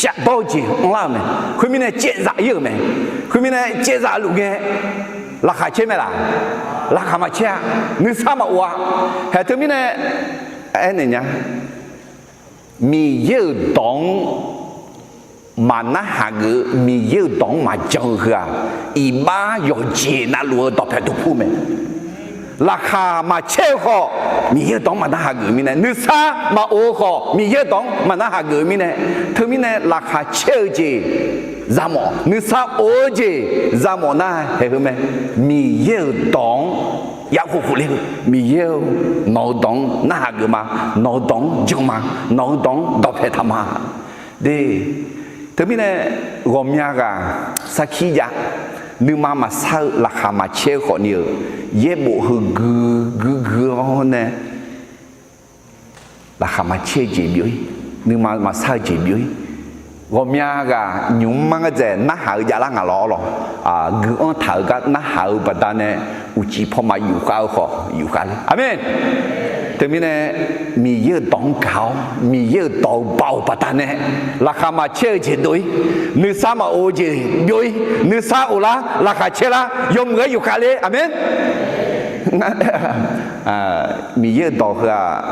Shafdawr-eu jeq anrlar-euq mae. Khoermirnae caevzaf-ir-euq mae. Khoermirnae caevzaf luf ngae, laqkhaq caer mae laf? Laqkhaq maqcaer-a. Nuisar maqof-a. Haeq teumirnae aernaeq nya, Miqyaer-euq dawq-anr maqnarhaq geuf-eu, Miqyaer-euq dawq-anr maqjan-eu heu-aq, iqbax yawqjeq navluf-eu dawqpae dawqpur mae. Laqkhaq maqcaer-eu khawf, Miqyaer-euq dawq-anr maqnarhaq geuf-eu mirnae, nuisar maqof-eu khawf, Miqyaer-euq dawq-anr maqnarhaq geuf-eu mirnae, teumirnae laqkhaq caer-eu jeq yamawf, nuisar of-eu jeq yamawf nar, haeq heu mae. Miqyaer-euq dawq-anr yarkhof khofler-eu, Miqyaer-eu, nawq-euq dawq-anr narhaq geuf ma, nawq-euq dawq-anr jan ma, nawq-euq dawq-anr dawqpae taq ma. De, teumirnae ghawqmya ghaq sarkir jav, nuima maqsar-eu laqkhaq maqcaer-eu khawfni-euq, yaerbof heu gui gui gui-awr nae laqkhaq maqcaer-eu jeq byov-ir, nuima maqsar-eu jeq byov-ir. Ghawqmya ghaq nymq mr mar ngar dzaeq narhaq-eu javlar ngaq lawr-awr lawq, gui-anr taq-eu gar narhaq-eu baqdanae uqcif pawmaf yufkhav-eu khawf yufkhav ler. Aqmeq. Teumirnae Miqyaer-euq dawq-anr gaq-awr, Miqyaer-euq dawq-euq baoq baqdanae laqkhaq maqcaer-eu jeq dov-ir, nuisar maqof-eu jeq byov-ir, nuisar of lar, laqkhaq caer lar, yawmuiq-aer yufkhav ler. Aqmeq. Miqyaer-euq dawq heu-aq,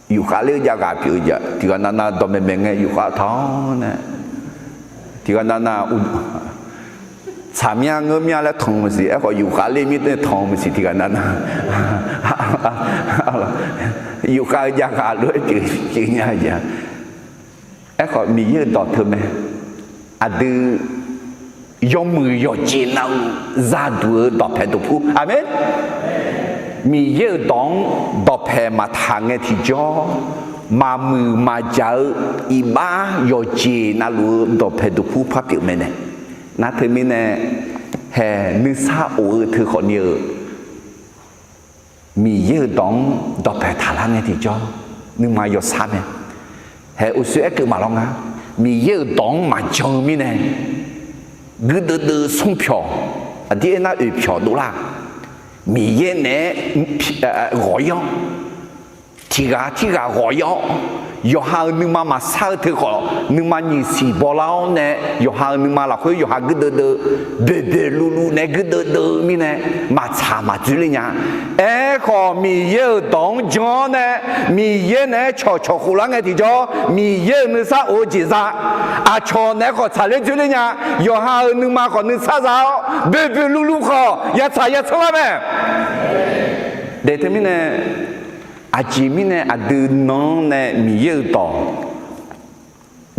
yufkhav ler-eu jav ghaq pyeuf-eu jeq tiqghaq navnav dawqmaeq maeq ngae yufkhav taq-awr nae, tiqghaq navnav tsaq mya ngeur mya laer tanq maqsiq. Aerkhawf yufkhav ler mirnae tanq maqsiq tiqghaq navnav. Yufkhav-eu jav ghaq lof-aer pyeuf nya jeq. Aerkhawf Miqyaer-euq dawq teu mae. Aqdui yawmuiq yawqjeq navluf zaduq-eu dawqpae dawqpur. Aqmeq. Miqyaer-euq dawq-anr dawqpae maqtaq ngae tiqjawr, maqmuiq maqjaq-eu iqbax yawqjeq navluf-eu dawqpae dawqpur par pyeuf mae nae. Nar teumirnae, haeq nuisar of-eu teu khawfni-euq Miqyaer-euq dawq-anr dawqpae taqlar ngae tiqjawr, nuima yawsar mae. Haeq uqshoe aerkeuv maqlawr nga. Miqyaer-euq dawq-anr maqjan-eu mirnae, guirdeuv deuv smr pyawq, aqdir aernar oeq pyawq dovlar. Miqyaer naeq-aer ghawq-ir-awr, tiqghaq tirghaq ghawq-ir-awr, yawqha-euq nuima maqsar-eu teu khawf nuima nyiq siq bawlar-awr nae, yawqha-euq nuima lafkhoer yawqha guirdeuv deuv, boeqboeq luvluv nae guirdeuv deuv-eu mirnae, maqtsaq maqdzoerler nya. Aerkhawf Miqyaer-euq dawq-anr jan-awr nae, Miqyaer naeq-aer cawqcawq khoflar ngae tiqjawr, Miqyaer-euq nuisar of-eu jeq za. Aqcawq naeq-aer khawf tsaqler dzoerler nya. Yawqha-euq nuima khawf nuisar za-awr, boeqboeq luvluv khawf yatsaq yatsanr lar mae. Daeq teumirnae, aqjeq mirnae aqdui nan-anr nae Miqyaer-euq dawq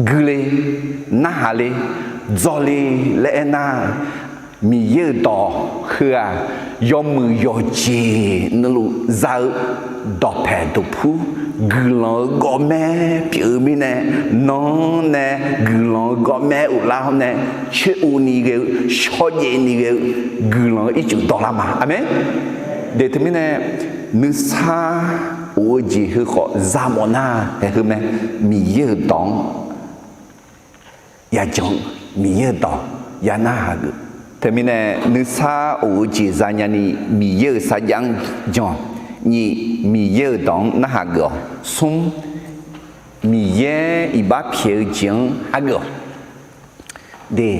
guiler, narhaq le, dzawr le laer aernar, Miqyaer-euq dawq heu-aq, yawmuiq yawqjeq navluf za-eu dawqpae dawqpur, guiqlanq-eu gawqmaer pyeuf-eu mirnae, nan-anr nae guiqlanq-eu gawqmaer uvlar-awr nae, coer uvni ghae-eu, shawrjaev ni ghae-eu, guiqlanq-eu ircuf dawrlar ma. Aqmeq. Daeq teumirnae, nuisar of-eu jeq heu khawf za mawf nar, haeq heu mae. Miqyaer-euq dawq-anr yajan, Miqyaer-euq dawq ya narhaq geuf. Teumirnae nuisar of-eu jeq zanya ni Miqyaer-euq sarjax-anr jan-awq. Nyiq, Miqyaer-euq dawq-anr narhaq geuf-awq. Smr, Miqyaer iqbax pyaeq-eu jeq-anr hageuf-awq. De,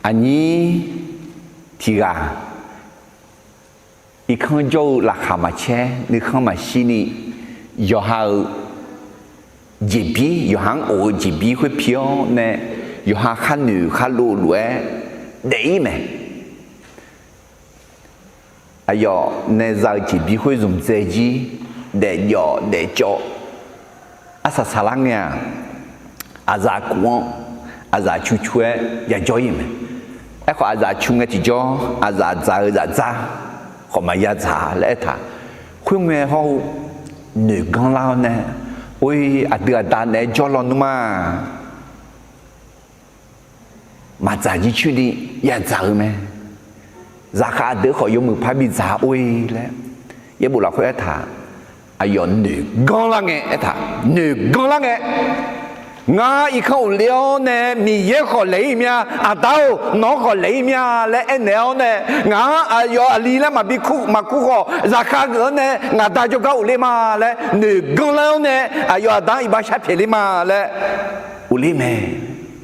aqnyir tiq ghaq irkanr jawr-eu laqkhaq maqcaer, nuikhanr maqshir ni, yawqha-euq jeqbir, yawqha-anr of-eu jeqbir khoer pi-awr nae, yawqha khar noeq khar lov lof-aer daef-ir mae. Aqyawf nae za-eu jeqbir khoer zmqdzae jir, daefjawf daefcawv, arsaq saqlar ngae-aq, aqzaf kuf-anr aqzaf cu cu-aer yajawr-ir mae. Aerkhawf, aqzaf cu ngae tiqjawr, aqzaf dzaq-eu zafdzar khawf maqya dzaq laer aertaq. Khoerngae hawr-eu noeq ganrlar-awr nae, or-ir aqdui aqda naeq-aer jawr lawnmr ma, maqdzaq jircoer ni yadzaq-eu mae. Zaqkhav deuq khawf yawmuiq par bidzaq or-ir laer, yaerbof lafkhoer aertaq. Aqyawf noeq ganrlar ngae aertaq, noeq ganrlar ngae, ngar irkanr ghofle-awr nae Miqyaer khawf laeq-ir mya, Aqda-or, nawq-anr khawf laeq-ir mya laer aernaeq-awr nae, ngaq-anr aqyawf aqli laer maqbi kur maqkur khawf, zaqkhav geuf-anr nae ngaq Da jawrgar ghofler ma laer noeq ganrlar-awr nae, aqyawf aqda-anr iqbax sharpyaeq ler ma laer ghofler mae.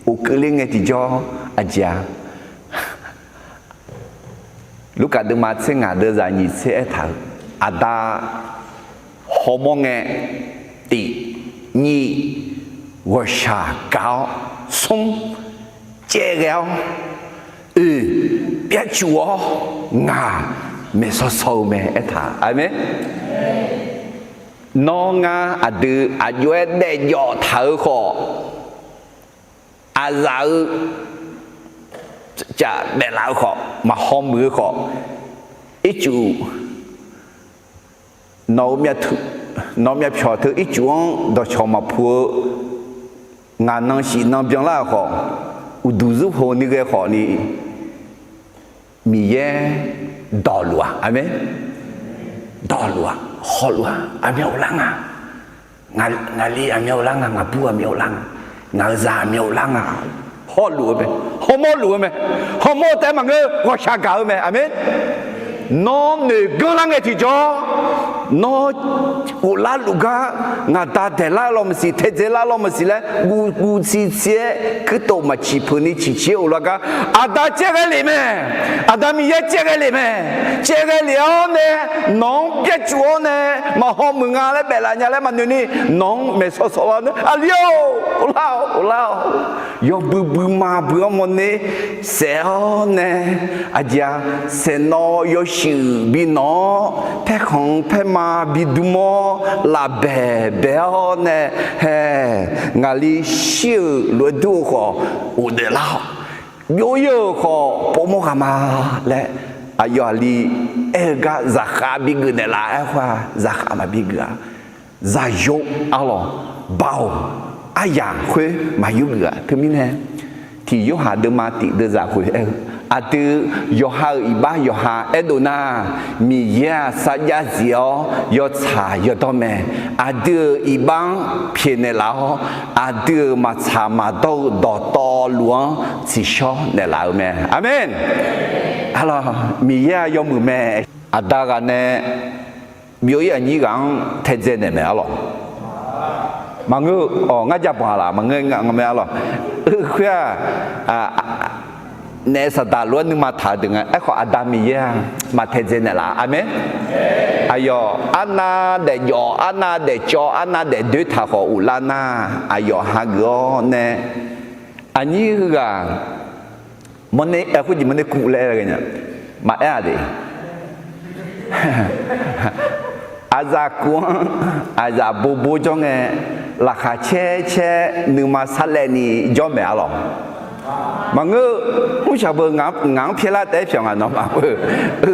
Ghofkeuv ler ngae tiqjawr aqjeq-a. Lurkaf deuvma tser ngaq deuvzaq nyiq tser aertaq-eu, Aqda hawmawr ngae, tiq, nyiq, ghawqshaq gaq-awr, smr, caev ghae-awr, oeq, pyavcuf-awr, ngaq maeqsaw saw-eu mae aertaq. Aqmeq. Nawr ngar aqdui aqjox-aer daefjawf taq-eu khawf, aqzaf-eu caf daeflaf-eu khawf maqhaw muiq-eu khawf, ircuf nawq-eu, nawq-eu myavpyawq teu ircuf-anr dawqcawq maqpu-eu, ngaq nan shif nan byanlar-euq khawf, uqduq zurho ni ghae khawf ni, Miqyaer dawqluf-aq, aqmeq, dawqluf-aq, hawluf-aq, aqmyan ghoflar nga. Ngaqli aqmyan ghoflar nga, ngaqbur aqmyan ghoflar nga, ngaq-euq zaq aqmyan ghoflar nga. Hawluf-eu mae, hawmawr luf-eu mae, hawmawr taef-aer maqngeur, ghawqshaq gaq-eu mae, aqmeq. Nawr noeq ganrlar ngae tiqjawr, nawr ghoflar luf gar, ngaq Da daeqlar law maqsiq, taedzae lar law maqsiq laer guv guv tsi tsi-aer kuirtof maqciq peuq ni ciqcir-aer ghoflar gar, Aqda caev ghae lef mae. Aqda Miqyaer caev ghae lef mae. Caev ghae lef-awr nae, nawq-anr pyavcuf-awr nae, maqhaw muiq nga laer baeflaf nya laer maqnoeq ni, nawq-anr maeqsaw saw lar nae, aqli-or, ghoflar-awq, ghoflar-awq. Yawbui bui ma bui-anr mawrner saef-awr nae, aqjeq-a, saeqnawv yawshuif bi nawq-awr, paerkhanq paerma bi dm-awr, lafbaeq bae-awr nae, hae, ngaqli shir-euq lof-aer dur-eu khawf, ghofdaef lar-awq. Byov-ir-euq khawf, povmawr ghaq ma laer, aqyawf aqli aer-eu gar zaqkhav bigeuf naeqlaf-a. Aerkhawf-aq, zaqkhav maqbi geuf-a. Zaqyo arlawq, Baoq, aryaq khoer maqyur geuf-a. Teumirnae, tiq Yorhaq deuvma tiq deuvzaq khoeq aer-eu, aqdui yawqha-euq iqbax yawqha aerdov nar, Miqyaer-aq sarjax zif-awr yawtsaq yawdawr mae. Aqdui-euq iqbax-anr pyaeqnaeq laf-awr, aqdui-euq maqtsaq maqdawr-eu dawqtawvluf-anr tsiqshawr naeqlaf-eu mae. Aqmeq. Arlawq, Miqyaer-aq yawmuiq mae. Aqda ghaq nae byov-ir aqnyir ghaq-anr taedzae naeq mae arlawq. Maqngeur-awq, ngar jav banq-a laf maqngeur nga mae arlawq. Khoer-aq, naef saqdaq lof-aer nuima taq-eu deuq nga. Aerkhawf, Aqda Miqyaer-aq maqtaedzae naeqlaf-a. Aqmeq. Aqyawf arnav daefjawf, arnav daefcawv, arnav daefdoer taq khawf ghoflar nar, aqyawf hageuf-awr nae, aqnyir heughaq mawrner, khoerjeq mawrner kuv laer aer-a nya, maqaer-aq de. Aqzaf kuv-anr, aqzaf bobo jawr ngae, laqkhaq caer caer nuima sarlaev ni jawr maeq arlawq. Maqngeur, mrshaq beu ngaq-anr pyaerlar taef-aer pyawq ngaq nawmaf-eu,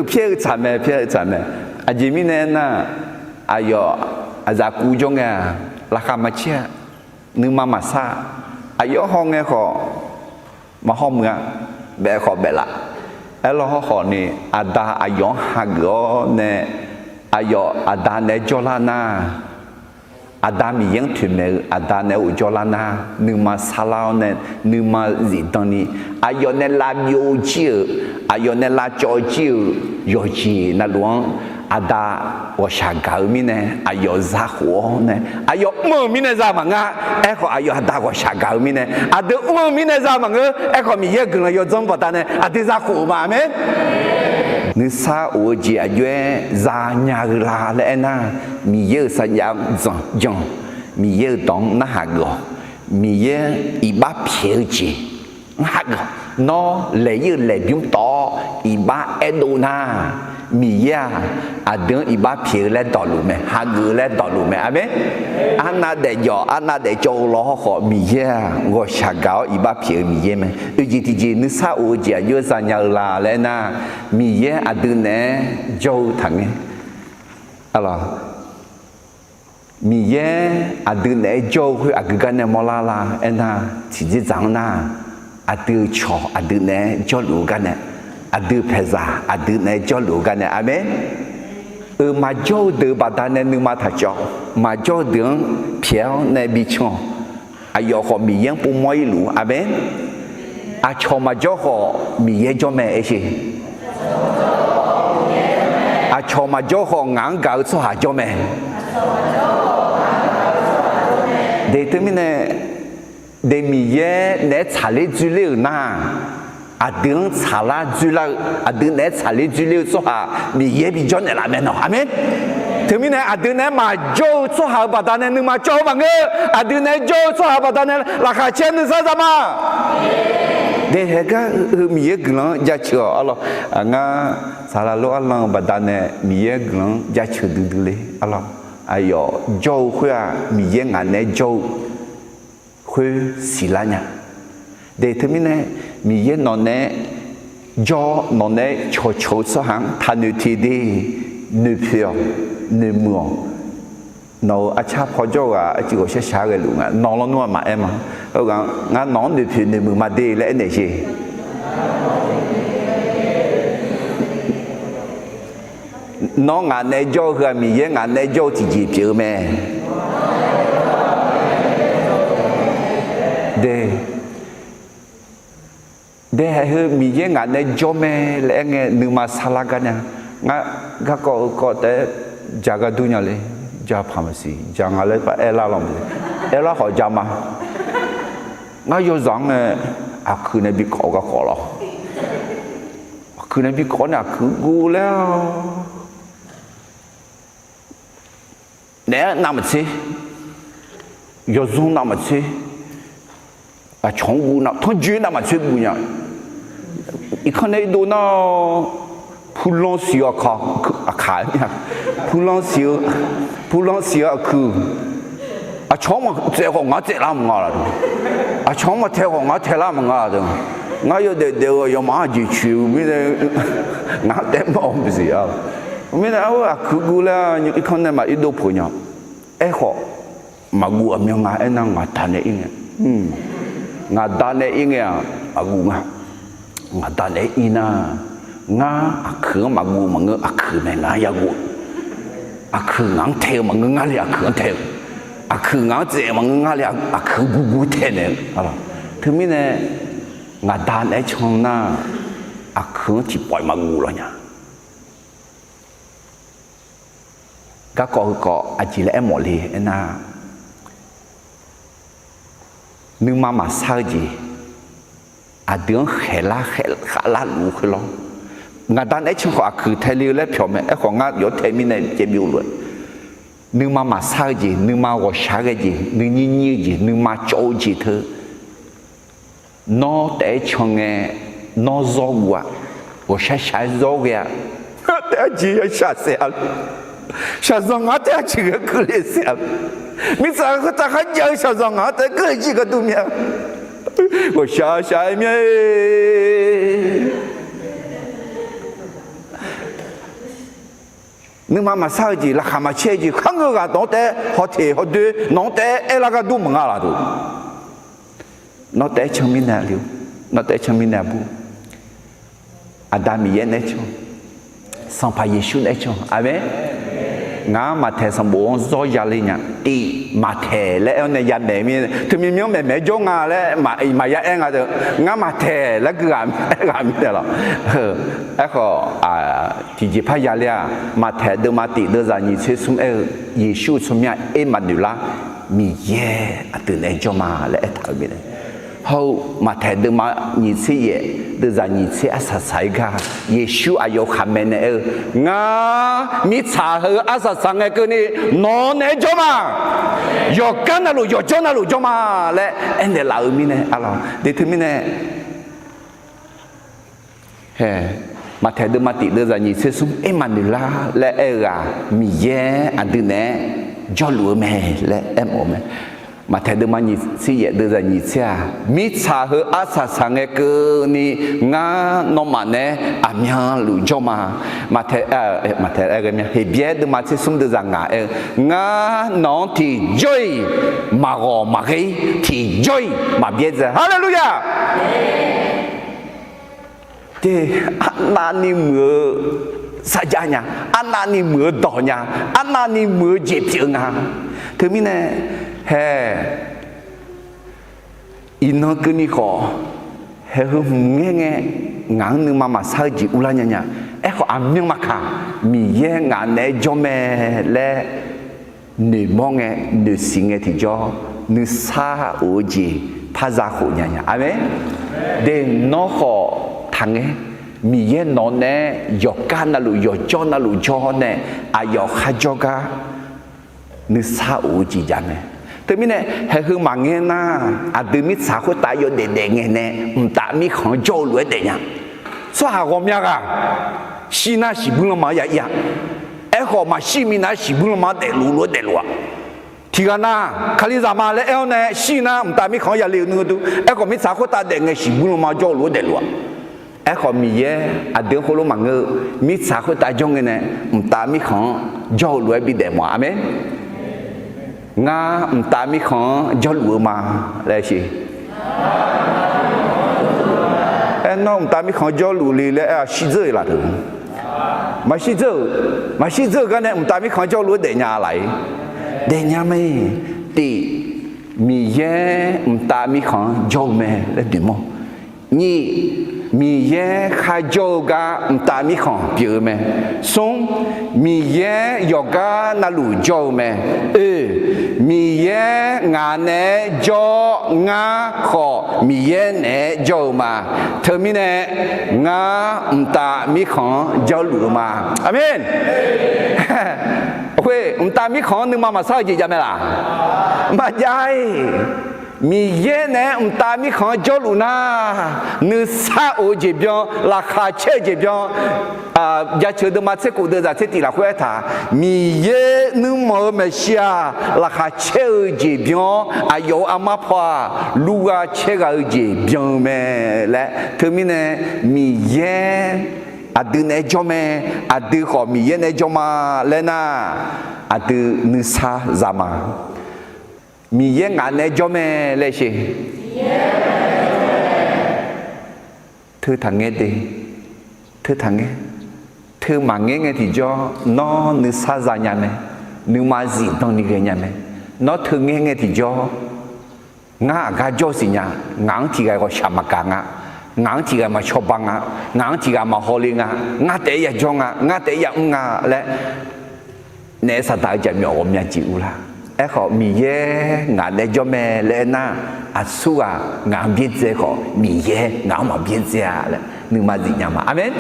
pyaer-eu tsaq mae, pyaer-eu tsaq mae. Aqjeq mirnae aernar, aqyawf aqzaf kuv jawr ngae-aq, laqkhaq maqcaer-a, nuima maqsar-a, aqyawf haw ngae khawf maqhaw muiq-a, baef khawf baef laf. Aerlawr hawrkhawf ni, Aqda aqyawf-anr hageuf-awr nae, Aqyawf Aqda naeq-aer jawrlar nar, Aqda Miqyaer-anr toeqmaeq-eu Aqda naeq-aer ghofjawr lar nar, nuima sarlar-awr nae, nuima zifdan ni, aqyawf nae lavbyov jir-euq, aqyawf nae lavcawv jir-euq yawqjeq navluf-anr, Aqda ghawqshaq gaq-eu mirnae aqyawf zakhof-awr nae, aqyawf mr-euq mirnae za maqngeur. Aerkhawf, aqyawf Aqda ghawqshaq gaq-eu mirnae, aqdui mr-eu mirnae za maqngeur. Aerkhawf, Miqyaer-euq guiqlanq yawdzanr baqdanae aqdui zakhof-euq ma. Aqmeq. Nuisar of-eu jeq aqjox-aer zanya-eu la laer aernar, Miqyaer-euq sarjax-anr dzanq jan, Miqyaer-euq dawq-anr narhaq geuf-awq. Miqyaer iqbax pyaeq-eu jeq-anr hageuf-awq. Nawr laeq-ir-euq laeqbymr tawv-awr iqbax aerdov nar, Miqyaer-aq, aqdui-anr iqbax pyaeq-eu laer dawqluf mae, hageuf-eu laer dawqluf mae. Aqmeq. Arnav daefjawf arnav daefcawv-eu law hawrkhawf, Miqyaer-aq, ghawqshaq gaq-awr iqbax pyaeq-eu Miqyaer mae. Oeq jeq tiqjeq nuisar of-eu jeq aqjox-aer zanya-eu la laer aernar, Miqyaer aqdui naeq-aer jawr-eu taqngae. Miqyaer aqdui naeq-aer jawr-eu khoer aqgeu gar nae mawrlar la aernar, tiqjeqdzaq-anr nar, aqdui-euq cawq aqdui naeq-aer jawrluf-eu gar nae, aqdui paeqzaq aqdui naeq-aer jawrluf-eu gar nae. Aqmeq. Euq maqjawr-eu deuq baqdanae nuima taqcawv. Maqjawr-eu deuq-anr pyaeq-awr nae bican-awq. Aqyawf khawf Miqyaer-anr povmawr-ir luf-ur. Aqmeq. Aqcawq maqjawr khawf Miqyaer jawr mae aer sheq. Aqcawq maqjawr khawf ngaq-anr gaq-eu tsawrhaq jawr mae. De teumirnae, de Miqyaer naeq-aer tsaqler dzoerler-euq nar, aqdui-anr tsaqlar dzoerlar-eu, aqdui naeq-aer tsaqler dzoerler-eu tsawrhaq Miqyaer bijawr naeqlaf mae nawq. Aqmeq. Teumirnae aqdui naeq-aer maqjawr-eu tsawrhaq-euq baqdanae nuima cawv-eu maqngeur. Aqdui naeq-aer jawr-eu tsawrhaq baqdanae laqkhaq caer nuisar za ma. Daehaeq gar-eu Miqyaer guiqlanq-anr jaceuq-awq arlawq. Ngar saqlaq lof arlan-eu baqdanae Miqyaer guiqlanq-anr jaceuq duidui le arlawq. Aqyawf jawr-eu khoer-aq, Miqyaer ngaq naeq-aer jawr-eu khoer siqlar nya. De teumirnae, Miqyaer nawq naeq-aer jawr, nawq naeq-aer cawqcawq-eu tsawrhaq-anr taqnoeq teq de. Noeqpoeq-awq, noeqmuiq-awq. Nawq-euq arcar paw jawr-eu ghaq arcuiv ghawqshar shaq-aer ghaeluf nga. Nawq lawnmr-aq maqaer ma. Heughaq ngar nawq-anr noeqpoeq noeqmuiq ma de laer aernaeq jeq. Nawr ngaq naeq-aer jawr-eu heu-aq, Miqyaer ngaq naeq-aer jawr-eu tiqjeq pyeuf-eu mae. De, de haeq heu Miqyaer ngaq naeq-aer jawr mae laer aer ngae nuima sarlar gar nya. Ngar garkawv heukawv taef-aer ja gar dur nya le. Ja paq maqsiq, ja nga laer par aerlar lawq. Aerlar khawf ja ma. Ngar yawzaq-anr nae aqkuiq nae bi kawv garkawv lawq. Aqkuiq nae bi kawv nae aqkuiq guv laer-awr naeq-aer navmaqtser, yawzanr navmaqtser, aqcawq-anr guv nav, tanrjoe navmaqtser guv nya. Irkanr nae irdov nar, purlanr siq-eu aqkaq, aqkaq-aer mir-a, purlanr siq-eu, purlanr siq-eu aqkuiq, aqcawq-anr maqtsaev khawf ngar tsaevlar maqnga laf-eu, aqcawq-anr maqtae khawf ngar taelar maqnga laf-eu, ngar yawdaef daef-eu aqyawfmaf-anr aqjeq coeq-eu mirnae, ngar taef mawf-eu maqsiq-a. Mirnae arhu aqkuiq guv laer irkanr nae maq irdov peuq nya. Aerkhawf, maqguv aqmyan nga aernar, ngaqda nae ir ngae, ngaqda nae ir ngae-aq maqguv nga. Ngaqda nae ir nar, ngar aqkuiq-anr maqguv maqngeur, aqkuiq mae ngaq-anr yaguv. Aqkuiq ngaq-anr tae-eu maqngeur, ngar le aqkuiq-anr tae-eu. Aqkuiq ngaq-anr tsaev maqngeur, ngar le aqkuiq guvguv taenaeq-eu. Teumirnae ngaqda naeq-aer can nar, aqkuiq-anr tiqpawf-iq maqguv lawq nya. Garkawv heukawv aqjeq laer aermawf le aernar, nuima maqsar-eu jeq, aqdui-anr khaeqlar khaeqlar luf-eu khoer lawr. Ngaqda naeq-aer can khawf aqkuiq tae le-eu laer pyawq mae. Aerkhawf ngar yawf tae mirnae caev byov lof-aer, nuima maqsar-eu jeq, nuima ghawqshaq ghae jeq, nuinyir nyir-eu jeq, nuima cawv-eu jeq teu nawr taef-aer can ngae, nawr zawr guv-a, ghawqshaq shaq-aer zawr ghae-a. Ngar taef-aer jeq yashaq saef-a, shaqzanq ngaq-anr taef-aer jeq ghae keuvle saef-a. Mirtsaq khoertav kharjav-eu shaqzanq ngaq-anr taef-aer keuvle jir gharduq mir-a. Ghawqshaq shaq-aer mir-a. Nuima maqsar-eu jeq, laqkhaq maqcaer-eu jeq, kharngeur ghaq nawq-anr taef-aer hawteq hawdoer nawq-anr taef-aer aerlar gharduq maqnga laf-eu. Nawr taef-aer can mirnae aqli-or, nawr taef-aer can mirnae aqbur, Aqda Miqyaer naeq-aer can, Sanqpaq Yeqsur naeq-aer can. Aqmeq. Ngar maqtaeq sanqbof-anr zawr ya le nya. Tiv maqtaeq laer aer-awr nae yamaeq mir, teumyanr myanr maeqmaeq-aer jawr nga laer maqya aer nga. Ngar maqtaeq laer gui ghaq aer ghaq mirnae lawq. Aerkhawf, tiqjeqpar ya ler-aq, maqtaeq deuvma tif deuvzaq nyiq tser smr aer-eu, Yeqsur-eu tsawrmyanr Ermaqnoeqlar, Miqyaer aqdui naeq-aer jawr ma laer aertaq-euq mirnae. Hawr-eu maqtaeq deuvma nyiq tser yaef deuvzaq nyiq tser arsaq saq-aer gar, Yeqsur aqyawf-eu khaqmae nae aer-eu, Ngar mirtsaq heu arsaq saq ngae keuvni nawq-anr naeq-aer jawr ma. Yawqgar navluf yawqjawr navluf jawr ma laer aernaeq laf-euq mirnae, aqlawq de teumirnae Hae, maqtaeq deuvma tif deuvzaq nyiq tser smr Ermaqnoeqlar laer aer-eu ghaq, Miqyaer aqdui naeq-aer jawrluf-eu mae laer aermawf-eu mae. Maqtaeq deuvma nyiq tser yaef deuvzaq nyiq tser-aq, mirtsaq heu arsaq saq ngae keuvni ngar nawmaf naeq-aer aqmyanluf jawr ma. Maqtaeq, maqtaeq, Heqbyaer deuvma tser smr deuvzaq ngaq aer-eu, Ngar nawq-anr tiqjawr-iq maqghawq maqghae-ir, tiqjawr-iq maqbyaerdzae. Haleluya! Te, arnavni muiq-eu sarjax nya, arnavni muiq-eu dawq nya, arnavni muiq-eu jeq pyeuf-eu nga. Teumirnae, hae, iqnan keuvni khawf, haeq heu hmq ngaer ngae, ngaq-anr nuima maqsar-eu jeq urlar nya nya. Aerkhawf aqmyan maqkaq, Miqyaer ngaq naeq-aer jawr mae laer noeqmawr ngae, noeqsiq ngae tiqjawr, nuisar of-eu jeq par za khof nya nya. Aqmeq. De, nawr khawf taqngaer. Miqyaer nawq naeq-aer yawqgar navluf yawqjawr navluf jawr nae, aqyawf kharjawr gar nuisar of-eu jeq jav mae. Teumirnae, haeq heu maqngaer nar, aqdui mirtsaq khoertav yawdaef daef ngae nae, mqtav mirkhanq-anr jawr-eu lof-aer daef nya. Tsawrhaq ghawqmya ghaq shir nar shiqbuir lanma-anr ya ir-a. Aerkhawf maqshir minav-aer shiqbuir lanma-anr daefluf lof-aer daefluf-a. Tiqghaq nav Kalizaq ma laer aer-awr nae shir nar mqtav mirkhanq-anr ya le-eu nui dur. Aerkhawf mirtsaq khoertav daef ngae shiqbuir lanma-anr jawr-eu lof-aer daefluf-a. Aerkhawf Miqyaer aqdui-anr khoerlof maqngeur-eu, mirtsaq khoertav jawr ngae nae mqtav mirkhanq-anr jawr-eu lof-aer bidaef mawf-a. Aqmeq. Ngar mqtav mirkhanq-anr jawrluf-eu ma laer siq. Aer, nawr mqtav mirkhanq-anr jawrluf le laer aer-a, shirdzeur-iq laf teu. Maqshir dzeur-euq, maqshir dzeur-euq gar nae mqtav mirkhanq-anr jawrluf-aer daefnya laf-ir. Daefnya mae. Tif, Miqyaer mqtav mirkhanq-anr jawr-eu mae laer noeqmawr. Nyiq, Miqyaer kharjawr-eu gar mqtav mirkhanq pyeuf-eu mae. Smr, Miqyaer yawqgar navluf jawr-eu mae. Oe, Miqyaer ngaq naeq-aer jawr, ngar khawf Miqyaer naeq-aer jawr-eu ma. Teumirnae, ngar mqtav mirkhanq-anr jawrluf-eu ma. Aqmeq. Khoer mqtav mirkhanq-anr nuima maqsar-eu jeq jav mae laq? Maqjav-ir. Miqyaer naeq-aer mqtav mirkhanq-anr jawrluf nar, nuisar of-eu jeq byan, laqkhaq caer-eu jeq byan. Jaceuq deuvma tser khof deuvzaq tser tif lafkhoer aertaq, Miqyaer nuirmanq-eu maeqshi-aq, laqkhaq caer-eu jeq byan-awr, aqyawf-euq armar paw-aq, lurgha caer ghaq-eu jeq byan-eu mae laer. Teumirnae, Miqyaer aqdui naeq-aer jawr mae, aqdui khawf Miqyaer naeq-aer jawr ma laer nar, aqdui nuisar za ma. Miqyaer ngaq naeq-aer jawr mae laer sher. Teu taqngaer de. Teu taqngaer. Teu maqngaer ngae tiqjawr nawr nuisar za nya mae. Nuima zifdan ni ghae nya mae. Nawr teu ngaer ngae tiqjawr, ngar aqgar jawr siqnya, ngaq-anr tiqghaq ghawqshaq maqgaq nga, ngaq-anr tiqghaq maqcawba nga, ngaq-anr tiqghaq maqhaw le nga, ngar taef-aer yajawr nga, ngar taef-aer yamr nga laer naef saqdaq-eu jaqmyawf ghawqmya jeq urlar. Aerkhawf Miqyaer ngaq naeq-aer jawr mae laer aernar, aqsurghaq ngaq-anr byaerdzae khawf Miqyaer ngaq-anr maqbyaerdzae-a laer nuima zifnya ma. Aqmeq.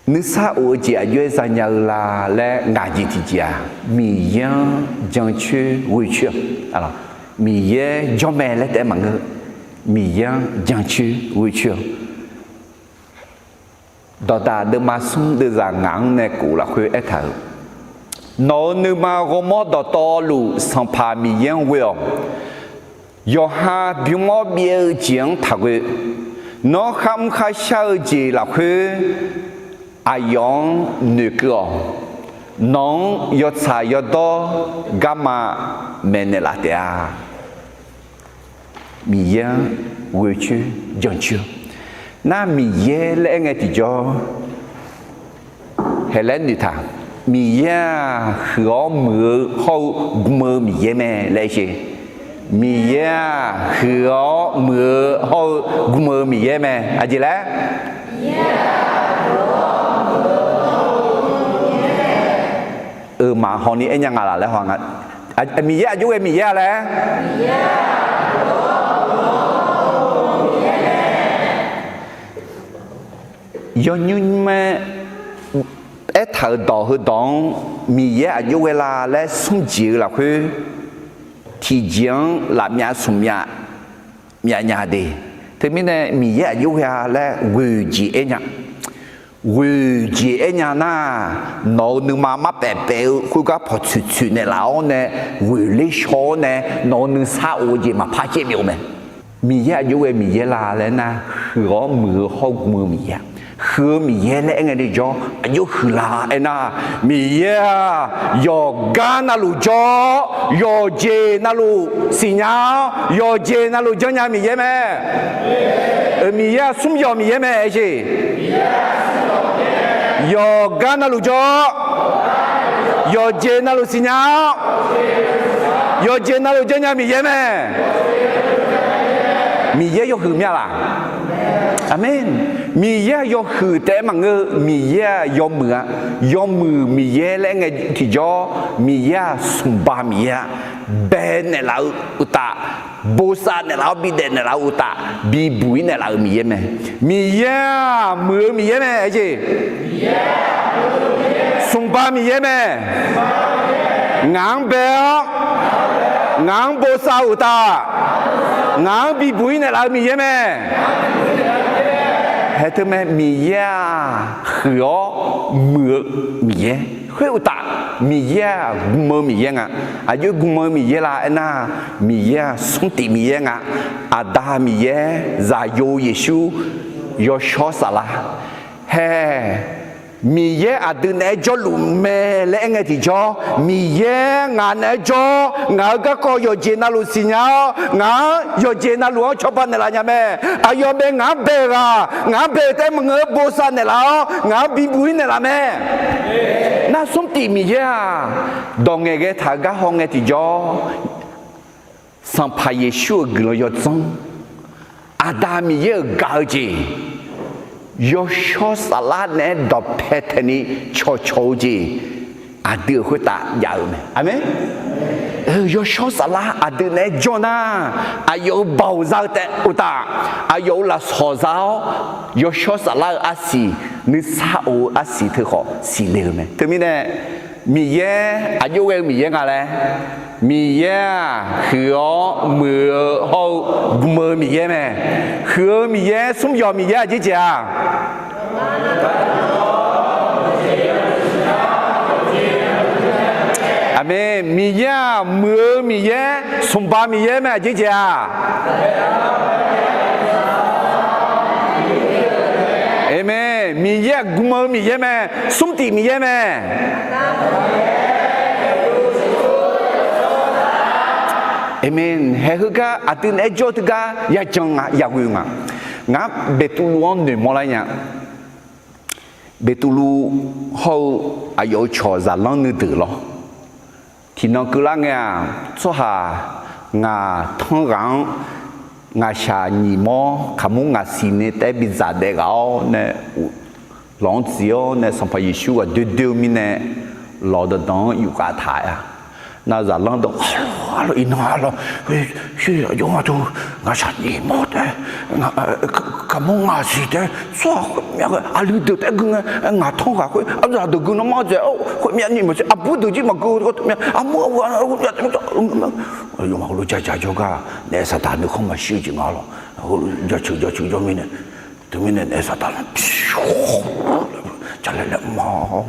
Nuisar of-eu jeq aqjox-aer zanya-eu la laer ngaq jeq tiqjeq-aq, Miqyaer-anr jancoer ghoecoer-awq. Miqyaer jawr mae laer taef-aer maqngeur. Miqyaer-anr jancoer ghoecoer-awq. Dawqdaq deuvma smr deuvzaq ngaq-anr nae kof lafkhoer aertaq-euq, Nawq-euq nuima ghawrmawr dawqtawvluf Sanqpaq Miqyaer-anr ghoe-awq. Yawqha bym-awr byaev-eu jeq-anr taqghoe. Nawr kharmr kharshar-eu jeq lafkhoer aqyawf-anr noeqkeuv-awq. Nawq-anr yawtsaq yawdawr garma maeqnaeq laf taef-a. Miqyaer-anr ghoecoer jancoer. Nar Miqyaer laer aer ngae tiqjawr, Haeq laer noeqtaq, Miqyaer-aq, huiq-awr muiq-eu hawr-eu gm-eu Miqyaer mae laer aer sheq. Miqyaer-aq, huiq-awr muiq-eu hawr-eu gm-eu Miqyaer mae. Aqjeq laer? Euq maqhaw ni aernya nga laf laer haw nga. Miqyaer aqjox ghae Miqyaer-a laer? Yawnymr mae aertaq-euq dawq heudawq-anr Miqyaer aqjox ghae la laer smr jeq-eu lafkhoer, tiqjeq-anr lafmyav smq myav myavnya de. Teumirnae Miqyaer aqjox ghae-a laer ghoeq jeq aernya. Ghoeq jeq aernya nar, nawq-euq nuima marpaef paef-eu khoergar pawqtsoeq tsoeq naeqlaf-awr nae, ghoeq ler shaw-awr nae, nawq-euq nuisar of-eu jeq maqpar caev byov mae. Miqyaer aqjox ghae Miqyaer la laer nar, huiq-awr muiq-eu hawr-eu gm-eu Miqyaer-a. Huiq-eu Miqyaer laer aer ngae tiqjawr, aqjox huiqla aernar, Miqyaer-aq, yawqgar navluf jawr-awr, yawqjeq navluf siqnya-awr, yawqjeq navluf janrnya Miqyaer mae. Miqyaer-aq, smr yawq Miqyaer mae aer jeq. Yawqgar navluf jawr-awr, yawqjeq navluf siqnya-awr, yawqjeq navluf janrnya Miqyaer mae. Miqyaer yawhuiq myav laf? Aqmeq. Miqyaer-aq yawhuiq taef-aer maqngeur-eu, Miqyaer-aq yawmuiq-a. Yawmuiq Miqyaer laer aer ngae tiqjawr, Miqyaer-aq smqba Miqyaer-a. Bae naeqlaf-eu uqtaf, bosav naeqlaf-awr bidaef naeqlaf-eu uqtaf, bibuq-ir naeqlaf-euq Miqyaer mae. Miqyaer-aq muiq-eu Miqyaer mae aer jeq. Smqba Miqyaer mae. Ngaq-anr bae-awr, ngaq-anr bosav-eu uqtaf, ngaq-anr bibuq-ir naeqlaf-eu Miqyaer mae. Haeq teu mae, Miqyaer-aq huiq-awr muiq-eu Miqyaer. Khoer uqtaf, Miqyaer-aq gm-eu Miqyaer nga. Aqjox gm-eu Miqyaer la aernar, Miqyaer-aq smrtif Miqyaer nga. Aqda Miqyaer, Zaqyo Yeqsur, Yawshawr Saflar. Hae, Miqyaer aqdui naeq-aer jawrluf mae laer aer ngae tiqjawr, Miqyaer ngaq naeq-aer jawr, ngaq-euq garkawv yawqjeq navluf siqnya-awr, ngaq-anr yawqjeq navluf-anr cawba naeqlaf nya mae. Aqyawf bae ngaq-anr bae-eu ghaq, ngaq-anr bae-eu taef-aer maqngeur-eu bosav naeqlaf-awr, ngaq-anr bibuq-ir naeqlaf mae. Nar smrtif Miqyaer-aq, dawq ngaeqghae taq-eu gar haw ngae tiqjawr, Sanqpaq Yeqsur-euq guiqlanq yawdzanr, Aqda Miqyaer-euq gaq-eu jeq, Yawshawr Saflar naeq-aer dawqpae taeqni cawqcawq-eu jeq, aqdui-euq khoertav jav-eu mae. Aqmeq. Yawshawr Saflar aqdui naeq-aer jawr nar, aqyawf-euq baoq za-eu taef uqtaf, aqyawf-euq lafsawq za-awr, Yawshawr Saflar-euq arsiq, nuisar of-eu arsiq teu khawf siqle-eu mae. Teumirnae, Miqyaer aqjox ghae-eu Miqyaer nga laer, Miqyaer-aq huiq-awr muiq-eu hawr-eu gm-eu Miqyaer mae. Huiq-eu Miqyaer, smr yawq Miqyaer aqjeq jeq-a? Aqmeq. Miqyaer-aq muiq-eu Miqyaer, smqba Miqyaer mae aqjeq jeq-a? Aqmeq. Miqyaer-aq gm-eu Miqyaer mae, smrtif Miqyaer mae. Aqmeq. Haeq heugar aqdui naeq-aer jawr teugar yajan nga, yaghoe nga. Ngar Beqtuvluv-anr noeqmawr lar nya. Beqtuvluv hawr-eu aqyawf-euq cawq zaqlanr nuideuq lawr. Tiqnan keuvlar ngae-aq, tsawrhaq ngaq tanr ghaq-anr ngaqshaq nyiq mawr kaqmur ngaq siq nae taef-aer bidzaq daef ghaq-awr nae, lawq-anr tsuif-awr nae Sanqpaq Yeqsur ghaq doer doer-eu mirnae, lawq danqdanq-anr yufkhav taq-a. Nar zaqlanr dawq, arlawq, arlawq, iqnan arlawq, sher aqjox nga teu, ngaqshaq nyiq mawr taef-aer, kaqmur ngaq siq taef-aer tsawrhaq khoermyav ghae aqli deuq taef-aer gui ngae, ngaq tanr ghaq khoer aqzaq deuq gui nawmaf dzaeq-awr khoermyav nyiq maqsiq, aqbur deuq jir maqgui-eu teu myav, armur armur yawmaf heulof jajaq jawrgar naef saqdaq nuikhanr maqshir-eu jeq nga lawq. Heulof jaceuq jaceuq jawr mirnae, teumirnae naef saqdaq lanr, jalae laer ma,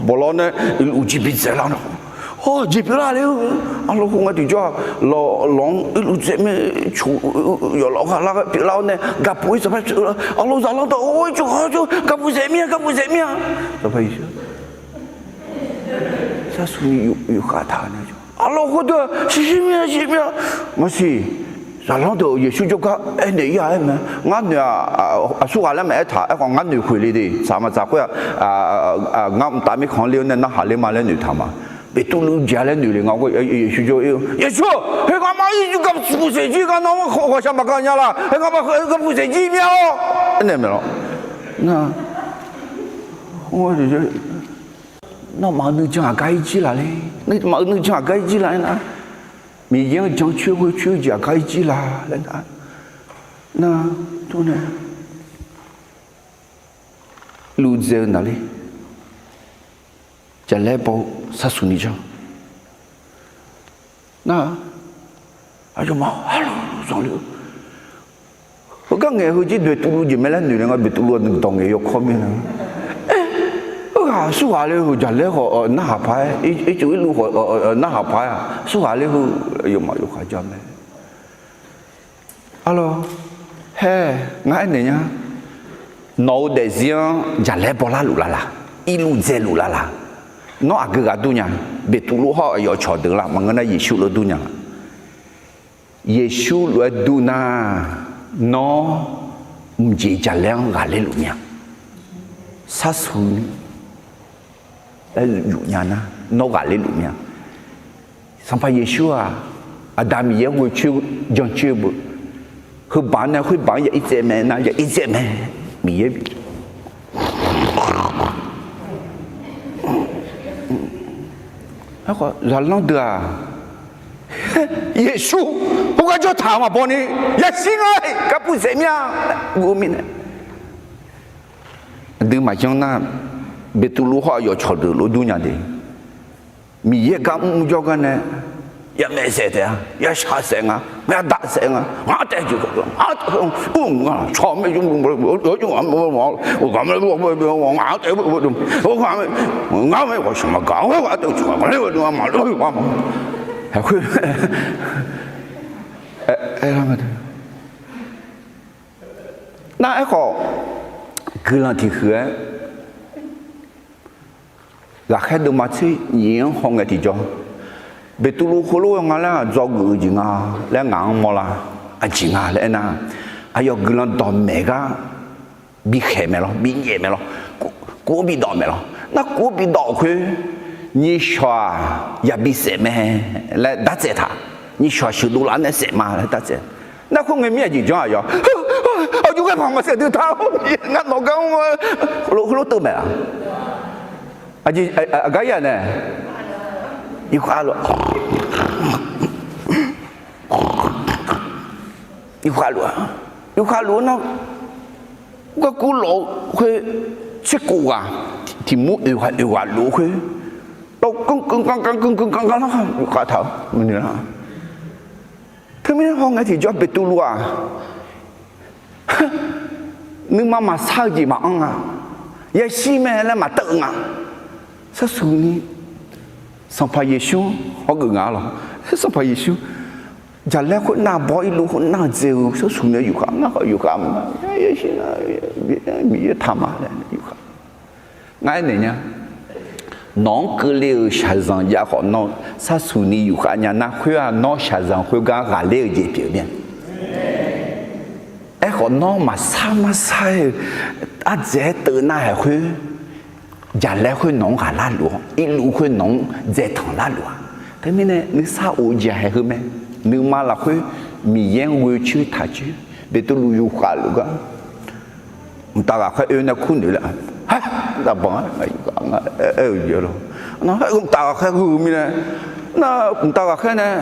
bawlawr nae irluf jir bidzaeq lar nar, hawr jeq pyeuflar le-eu. Arlawq, khoerngae tiqjawr-aq, lawq-anr irluf dzaeq mae, coq yawf lawq gha lar ghae pyeuflar-awr nae gaqpuq-ir saqpar pyeuflar, arlawq zaqlanr dawq, or, coq gha coq gaqpuq dzaeq mir-a, gaqpuq dzaeq mir-a. Saqpar Yeqsur sarsuni yufkhav taq-eu nae, arlawq khoerdeuq-aq shirshir mir-a, shirshir mir-a. Maqsiq, Zaqlanr deuq Yeqsur jawrgar aernaeq-ir-a aer mae. Ngar noeq-aq, aqsurghaq laer maqaer taq. Aerkhawf ngar noeq khoeq le de. Tsaq maqtsaq khoer-aq, ngar mqtav mirkhanq-anr ler-awr nae narhaq ler ma laer noeq taq ma. Beqtuvluv jeq-a laer noeq le nga. Yeqsur jawr-ir-eu, Yeqsur, heu ngamaf-anr ircuf gar puq saeq jir gar nawr ghawqshaq maqgaq nya laq. Heu ngamaf-anr ircuf gar puq saeq jir mir-a-awr aernaeq maeq lawq. Nawmaf-euq nuijan aqgar-ir jir laq le. Nawmaf-euq nuijan aqgar-ir jir laq aer nar, Miqyaer-anr jancoer ghoecoer-eu jeq aqgar-ir jir laq laer nar, nar, tov nae luvdzae-eu naqler, jaqlaer baw-eu sarshuq ni janr. Nar, aqyawfmaf arluf zanqler-eu, heugar ngaeq heujir Beqtuvluv jeq mae laer noeq le nga. Beqtuvluv-aq nuidawq ngaeq yawkawr mir-a. Aer, heughaq aqsurghaq le heu jaqlaer khawf narhaq paq-aer, ircuf irluv khawf narhaq paq-aer-aq, aqsurghaq le heu, aqyawfmaf yawkhav jar mae. Arlawr, haer, ngar aernaeq nya. Nawq-eu daefzir-anr jaqlaer bawlar luf lar laq, irluv dzae luf lar laq. Nawr aqgeu ghaq dur nya. Beqtuvluv hawr-eu aqyawf cawqdeuq lar maqngeur nar Yeqsur lof dur nya. Yeqsur lof-aer dur nar, nawr mqjeq jaqlaer-anr ghaqler luf mir-a. Sarshuq ni laer yuf nya nar, nawr ghaqler luf mir-a. Sanqpaq Yeqsur-aq, Aqda Miqyaer ghoecoer jancoer beu, heubaq-anr nae khoerbaq-anr ya irtsaev mae nar, ya irtsaev mae. Miqyaer bi Aerkhawf zaqlanr deuq-aq, Yeqsur khoergar jawr taq maqbaw ni, yashir nga-iq gar puq saeq mir-a. Guv mirnae, aqdui maqjanr nar, Beqtuvluv hawr aqyawf cawqdeuq lof dur nya de. Miqyaer gar mrmr jawrgar nae, yamaeq saef taef-a, yashaq saef nga, yadaq saef nga, ngar taef jeq, ngar taef, ngar taef, ngar taef, khoer, nar aerkhawf, guiqlanq tiqhuiq-aer, ghaqkhaer deuvma tser nyiq-anr hawngae tiqjawr, Beqtuvluv heulof-aer nga laer-aq, dzawgeuf-eu jeq nga laer ngaq-anr mawrlar. Aqjeq nga laer aernar, aqyawf guiqlanq dawqmaeq gar bikhaeq maeq lawr, binyaef maeq lawr, kuv-anr bidawf maeq lawr. Nar kuv-anr bidawf khoer, nyiqshawq-aq yabi saef mae laer dartsaev taq. Nyiqshawq sheuqdov lar nae saef ma laer dartsaev. Nar khoerngae mir aqjeq janr-aq yawq, aqjox ghae paq maqsaef dui ta, ngar nawq gar mr-a, heulof teuv maeq-a. Aqjeq aqgar ir-aq nae, yufkhav luf, yufkhav luf-a, yufkhav luf-eu nar, garkuv lawf-eu khoer, tserkhof ghaq tiq mur oeq ghaq oeq ghaq luf-eu khoer, lawrkeuv keuv ganr ganr keuv keuv ganr ganr lar yufkhav taq-eu maqnoeq lar. Teumirnae hawngae tiqjawr Beqtuvluv-aq, nuima maqsar-eu jeq maqanr nga, yashir mae laer maqteuv nga. Sarshuq ni Sanqpaq Yeqsur-anr hawgeuf nga lawq. Sanqpaq Yeqsur, jaqlaer khoernav baw, irluv khoernav dzae-eu sarshuq nae yufkhav, ngar khawf yufkhav ma, yashir, Miqyaer taq ma laer yufkhav. Ngar aernaeq nya, nawq-anr keuvle-euq shaqzanq jav khawf, nawr sarshuq ni yufkhav nya nar, khoer-aq nawr shaqzanq khoergar ghaqler-eu jeq pyeuf mir-a. Aerkhawf nawr maqsar marsar-aer-eu ardzaeq-aer teuv nar haeq khoer, jaqlaer khoer nawq-anr ghaqlar luf-awr, irluv khoer nawq-anr dzaetanq lar luf-a. Teumirnae nuisar of-eu jeq haeq heu mae. Nuima lafkhoer Miqyaer-anr ghoe coer taq coer, Beqtuvluv yufkhav luf gar mqtav ghaqkhaer oe nae kur noeq laer, ha, mqtav banq-a, aer-eu jeq lawr. Mqtav ghaqkhaer heu mirnae, nar mqtav ghaqkhaer nae,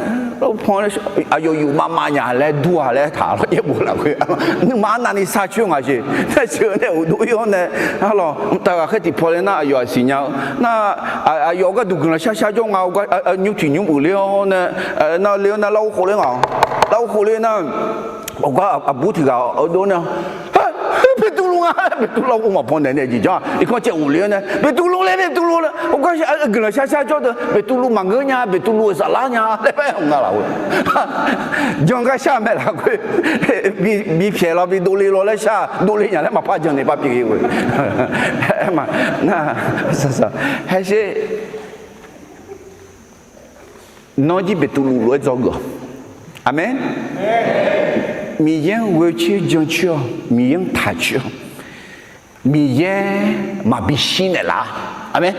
pan aqyawf yufmav mav nya laer dur-a laer taq lawr, yaerbof lafkhoer nuima arnavni sharcoer nga siq. Nae sheuq nae uqdov ir-awr nae, arlawq mqtav ghaqkhaer tiqpaw le nar aqyawf-aq siqnya-eu nar, aqyawf-euq gharduq guiqlanq shar shar jawr nga, nymr tiq nymr uiqler-awr nae, nar le-awr nar larghov khofler nga-awq. Larghov khofler nar, awqgar aqbur tiq ghaq-awr dov nae, Beqtuvluv nga, Beqtuvluv larghov maqpaw naeq nae jeq janr-aq, irkanr caev uiqler-awr nae, Beqtuvluv le, Beqtuvluv le, awqgar guiqlanq shar shar jawr deuq Beqtuvluv maqngeur nya, Beqtuvluv-euq saflar nya laer paer nga laf-eu. Jan gar shar mae lafkhoer, bipyaeq law bidov le law laer shar, dov le nya laer maqpar jan nae par pyeuf-ir ghae-eu. Nar, haer sher, nawr jir Beqtuvluv lof-aer dzawgeuf-awq. Aqmeq. Miqyaer-anr ghoe coer jan coer-awq. Miqyaer-anr taq coer-awq. Miqyaer maqbi shir naeqlaf-a. Aqmeq.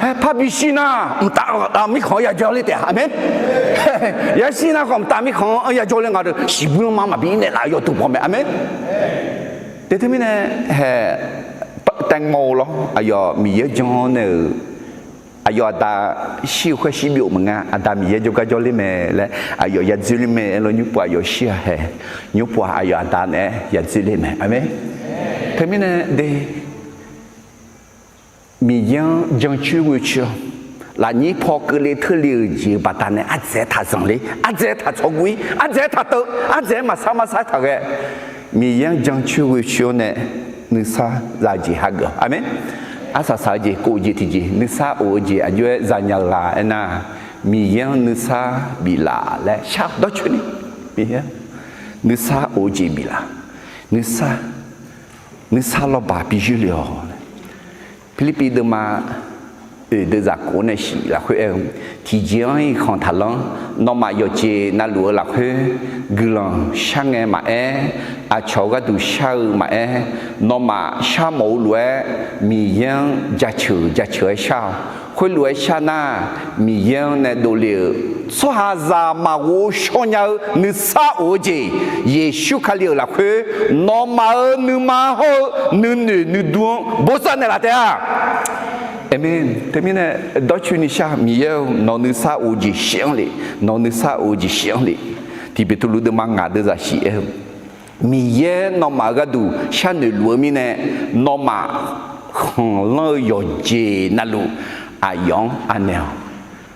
Haer parbi shir nar, mqtav mirkhanq-anr yajawr ler taef-a. Aqmeq. Yashir nar khawf mqtav mirkhanq-anr yajawr ler nga deuq shiqbuir-anr ma maqbi naeqlaf-eu yawduq baw mae. Aqmeq. Te teumirnae hae, taev ngaw-eu lawr aqyawf Miqyaer-anr jan nae-euq aqyawf aqda shir-eu khoer shir byov maqnga, aqda Miqyaer jawrgar jawrler mae laer aqyawf yadzoerler mae laer nymr pov aqyawf shir-a hae, nymr pov aqyawf aqda naeq-aer yadzoerler mae. Aqmeq. Teumirnae de, Miqyaer-anr jancoer ghoecoer-awq. Lafnyir paw keuvle teurle-euq jeq-euq baqdanae ardzaeq-aer taq zanqler, ardzaeq-aer taq tsawrguv-ir, ardzaeq-aer taq teuv, ardzaeq-aer maqsar maqsar taq ghae, Miqyaer-anr jancoer ghoecoer-awr nae nuisar za-eu jeq hageuf-awq. Aqmeq. Arsaq saq-eu jeq, kof jeq tiqjeq, nuisar of-eu jeq aqjox-aer zanya-eu la aernar, Miqyaer-anr nuisar biflaf laer shar-awq. Dawrcoeni, Miqyaer-anr nuisar of-eu jeq biflaf, nuisar, nuisar lawrbaq biyoer le-awq. Pirlirpiv deuvma oeq deuv zaq kof nae shif lafkhoer aer-eu, tiqjeq-anr irkhanq taqlanr. Nawmaf yawqjeq navluf-eu lafkhoer guiqlanq shar ngae maqaer, aqcawq gharduq shar-eu maqaer, nawmaf sharmawf-eu lof-aer Miqyaer-anr jaceuq jaceuq-aer shar-awq. Khoerlof-aer shar nar, Miqyaer-anr nae dovle-euq tsawrhaqzaq maqghov shawnya-eu nuisar of-eu jeq, Yeqsur Kali-euq lafkhoer nawmaf-euq nuima hawr-eu nuinoeq nuidur-anr bosav naeqlaf taef-a. Aqmeq. Teumirnae dawrcoeni shar, Miqyaer-eu nawq nuisar of-eu jeq shif-anr le, nawq nuisar of-eu jeq shif-anr le. Tiq Beqtuvluv deuvma ngaq deuv zaq shif aer-eu, Miqyaer nawmaf-euq gharduq sharnoeq luf-eu mirnae, nawmaf khanqlanr-eu yawqjeq navluf aqyawf-anr anaeq-awq.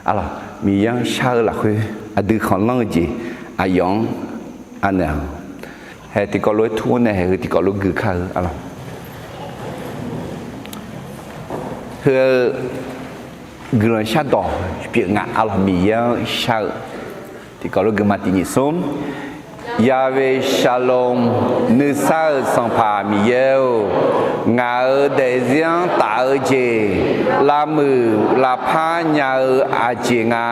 Aqlawq, Miqyaer-anr shar-eu lafkhoer aqdui khanqlanr-eu jeq aqyawf-anr anaeq-awq. Hae tiqkawv lof-aer tur-awr nae haeq heu tiqkawv lof gui kar-eu aqlawq. Heu guiqlanq shardawq pyeuf nga. Aqlawq, Miqyaer-anr shar-eu tiqkawv lof gui ma. Tiq nyiq smr. Yahweh Shalom, nuisar-euq Sanqpaq Miqyaer-or, ngaq-euq daefzir-anr taf-eu jeq lavmuiq lavpar nya-eu aqjeq nga.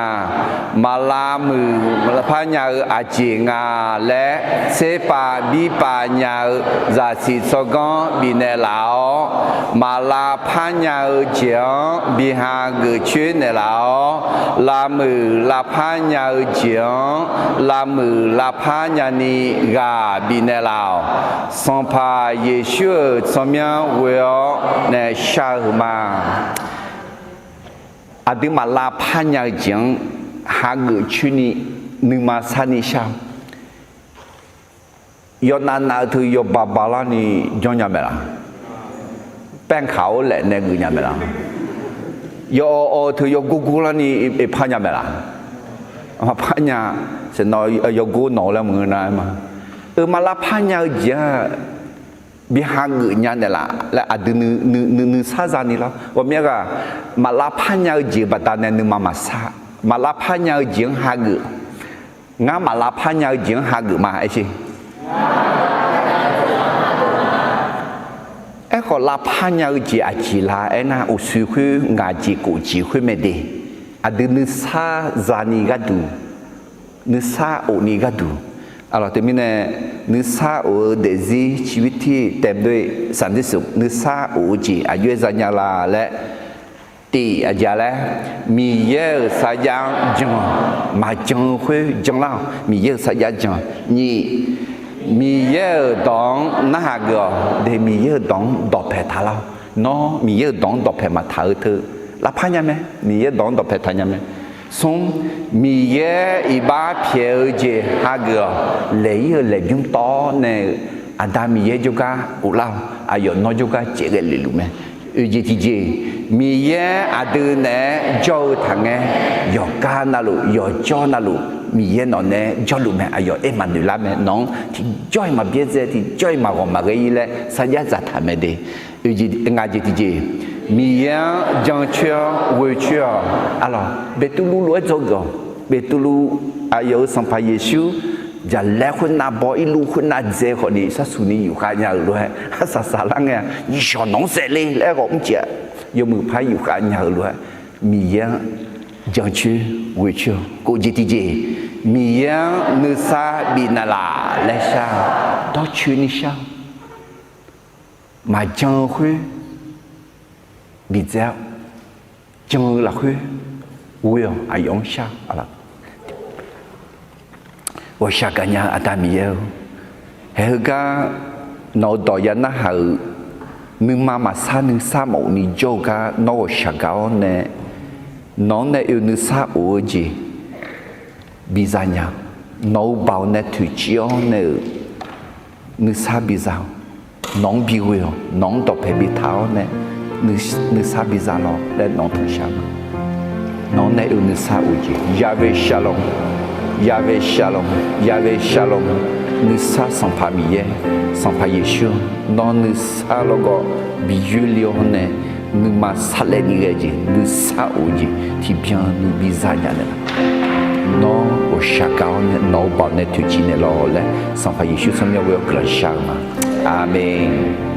Maq lavmuiq lavpar nya-eu aqjeq nga laer tserpav birpav nya-eu zaqsiq tsawrganr bifnaeq laf-awr, maq lavpar nya-eu jeq-anr bi hageuf coer naeqlaf-awr, lavmuiq lavpar nya-eu jeq-anr lavmuiq lavpar nyani ghaq bifnaeq laf-awq. Sanqpaq Yeqsur-euq tsawrmyanr ghoe-awr nae shar-eu ma. Aqdui maq lavpar nya-eu jeq-anr hageuf coer ni nuima sar ni shar-awq. Yawnav nav-eu teu yawba balarni janrnya maeqlaf? Paerkaq-awr laef nae geufnya maeqlaf? Yawawv-eu teu yawgor gorlarni par nya maeqlaf? Maqpar nya. Saeqnawv yawgor nawq-eu laer maqngeur nar-aer ma. Euq maq lavpar nya-eu jeq-aq bi hageuf nya naeqlaf laer aqdui nuisar zani lar. Ghawqmya ghaq maq lavpar nya-eu jeq baqdanae nuima maqsar. Maq lavpar nya-eu jeq-anr hageuf. Ngar maq lavpar nya-eu jeq-anr hageuf ma aer sher. Aerkhawf lavpar nya-eu jeq aqjeq la aernar, uqshoe khoer ngaq jeq kof jeq khoer mae de. Aqdui nuisar zani gharduq, nuisar of ni gharduq. Aqlawq teumirnae, nuisar of-eu daefzir ciqbir tir taev doe sanqdir suf nuisar of-eu jeq aqjox-aer zanya la laer, tiq aqjeq laer, Miqyaer-euq sarjax-anr jan, maqjan-eu khoer janlar-awq. Miqyaer-euq sarjax jan. Nyiq, Miqyaer-euq dawq-anr narhaq geuf-awq. De, Miqyaer-euq dawq-anr dawqpae taqlar-awq. Nawr Miqyaer-euq dawq-anr dawqpae maqtaq-eu teu lavpar nya mae. Miqyaer dawq-anr dawqpae taq nya mae. Smr, Miqyaer iqbax pyaeq-eu jeq hageuf-awq. Laeq-ir-eu laeqbymr tawv-awr nae-euq Aqda Miqyaer jawrgar uvlar-awq. Aqyawf nawr jawrgar caevghae lef luf mae. Oeq jeq tiqjeq, Miqyaer aqdui naeq-aer jawr-eu taqngae, yawqgar navluf yawqjawr navluf Miqyaer nawq naeq-aer jawrluf mae. Aqyawf aer maqnoeq lar mae. Nawq-anr tiqjawr-iq maqbyaerdzae, tiqjawr-iq maqghawq maqghae-ir laer sarjax dzaqtaq mae de. Oeq jeq, ngaq jeq tiqjeq, Miqyaer-anr jancoer-awr ghoecoer-awq. Aqlawq, Beqtuvluv lof-aer dzawgeuf-awq. Beqtuvluv, aqyawf-euq Sanqpaq Yeqsur jaqlaer khoernav baw, irluv khoernav dzae khawfni sharsuq ni yufkhav nya-euq lof-aer, arsaq saqlar ngae-a, yawq nawq-anr saevle laer ghawq mrcif-a, yawmuiq par yufkhav nya-euq lof-aer, Miqyaer-anr jancoer ghoecoer-awq. Kof jeq tiqjeq, Miqyaer-anr nuisar bifnaeq laf laer shar-eu, dawrcoeni shar-eu, maqjan-eu khoer bidzae-awr, jan-eu lafkhoer ghoe-awq. Aqyawf-anr shar-eu ghawqshaq gaqnya-eu Aqda Miqyaer-eu, haeq heugar nawq-eu dawq ya narhaq-euq nuima maqsar nuisar maqofni jawr-eu gar nawr ghawqshaq gaq-awr nae, nawq-anr nae oe nuisar of-eu jeq biza nya-eu, nawq-eu baoq nae toeqciv-awr nae-euq nuisar biza-awq. Nawq-anr bighoe-awq. Nawq-anr dawqpae bitaq-awr nae nuisar biza lawq laer nawq-anr tanqshar ma. Nawq-anr nae oe nuisar of jeq, Yahweh Shalom, Yahweh Shalom, Yahweh Shalom. Nuisar Sanqpaq Miqyaer, Sanqpaq Yeqsur, nawr nuisar lawrgawv bi yoerle-awr nae nuima sarlaevni ghae jeq, nuisar of jeq tiqbyan nuibi zanya naeqlaf. Nawr ghawqshaq gaq-awr nae nawq-eu baoq nae toeqciv naeqlaf-awq laer Sanqpaq Yeqsur tsawrmyanr ghoe-awr guiqlanq shar-eu ma. Aqmeq.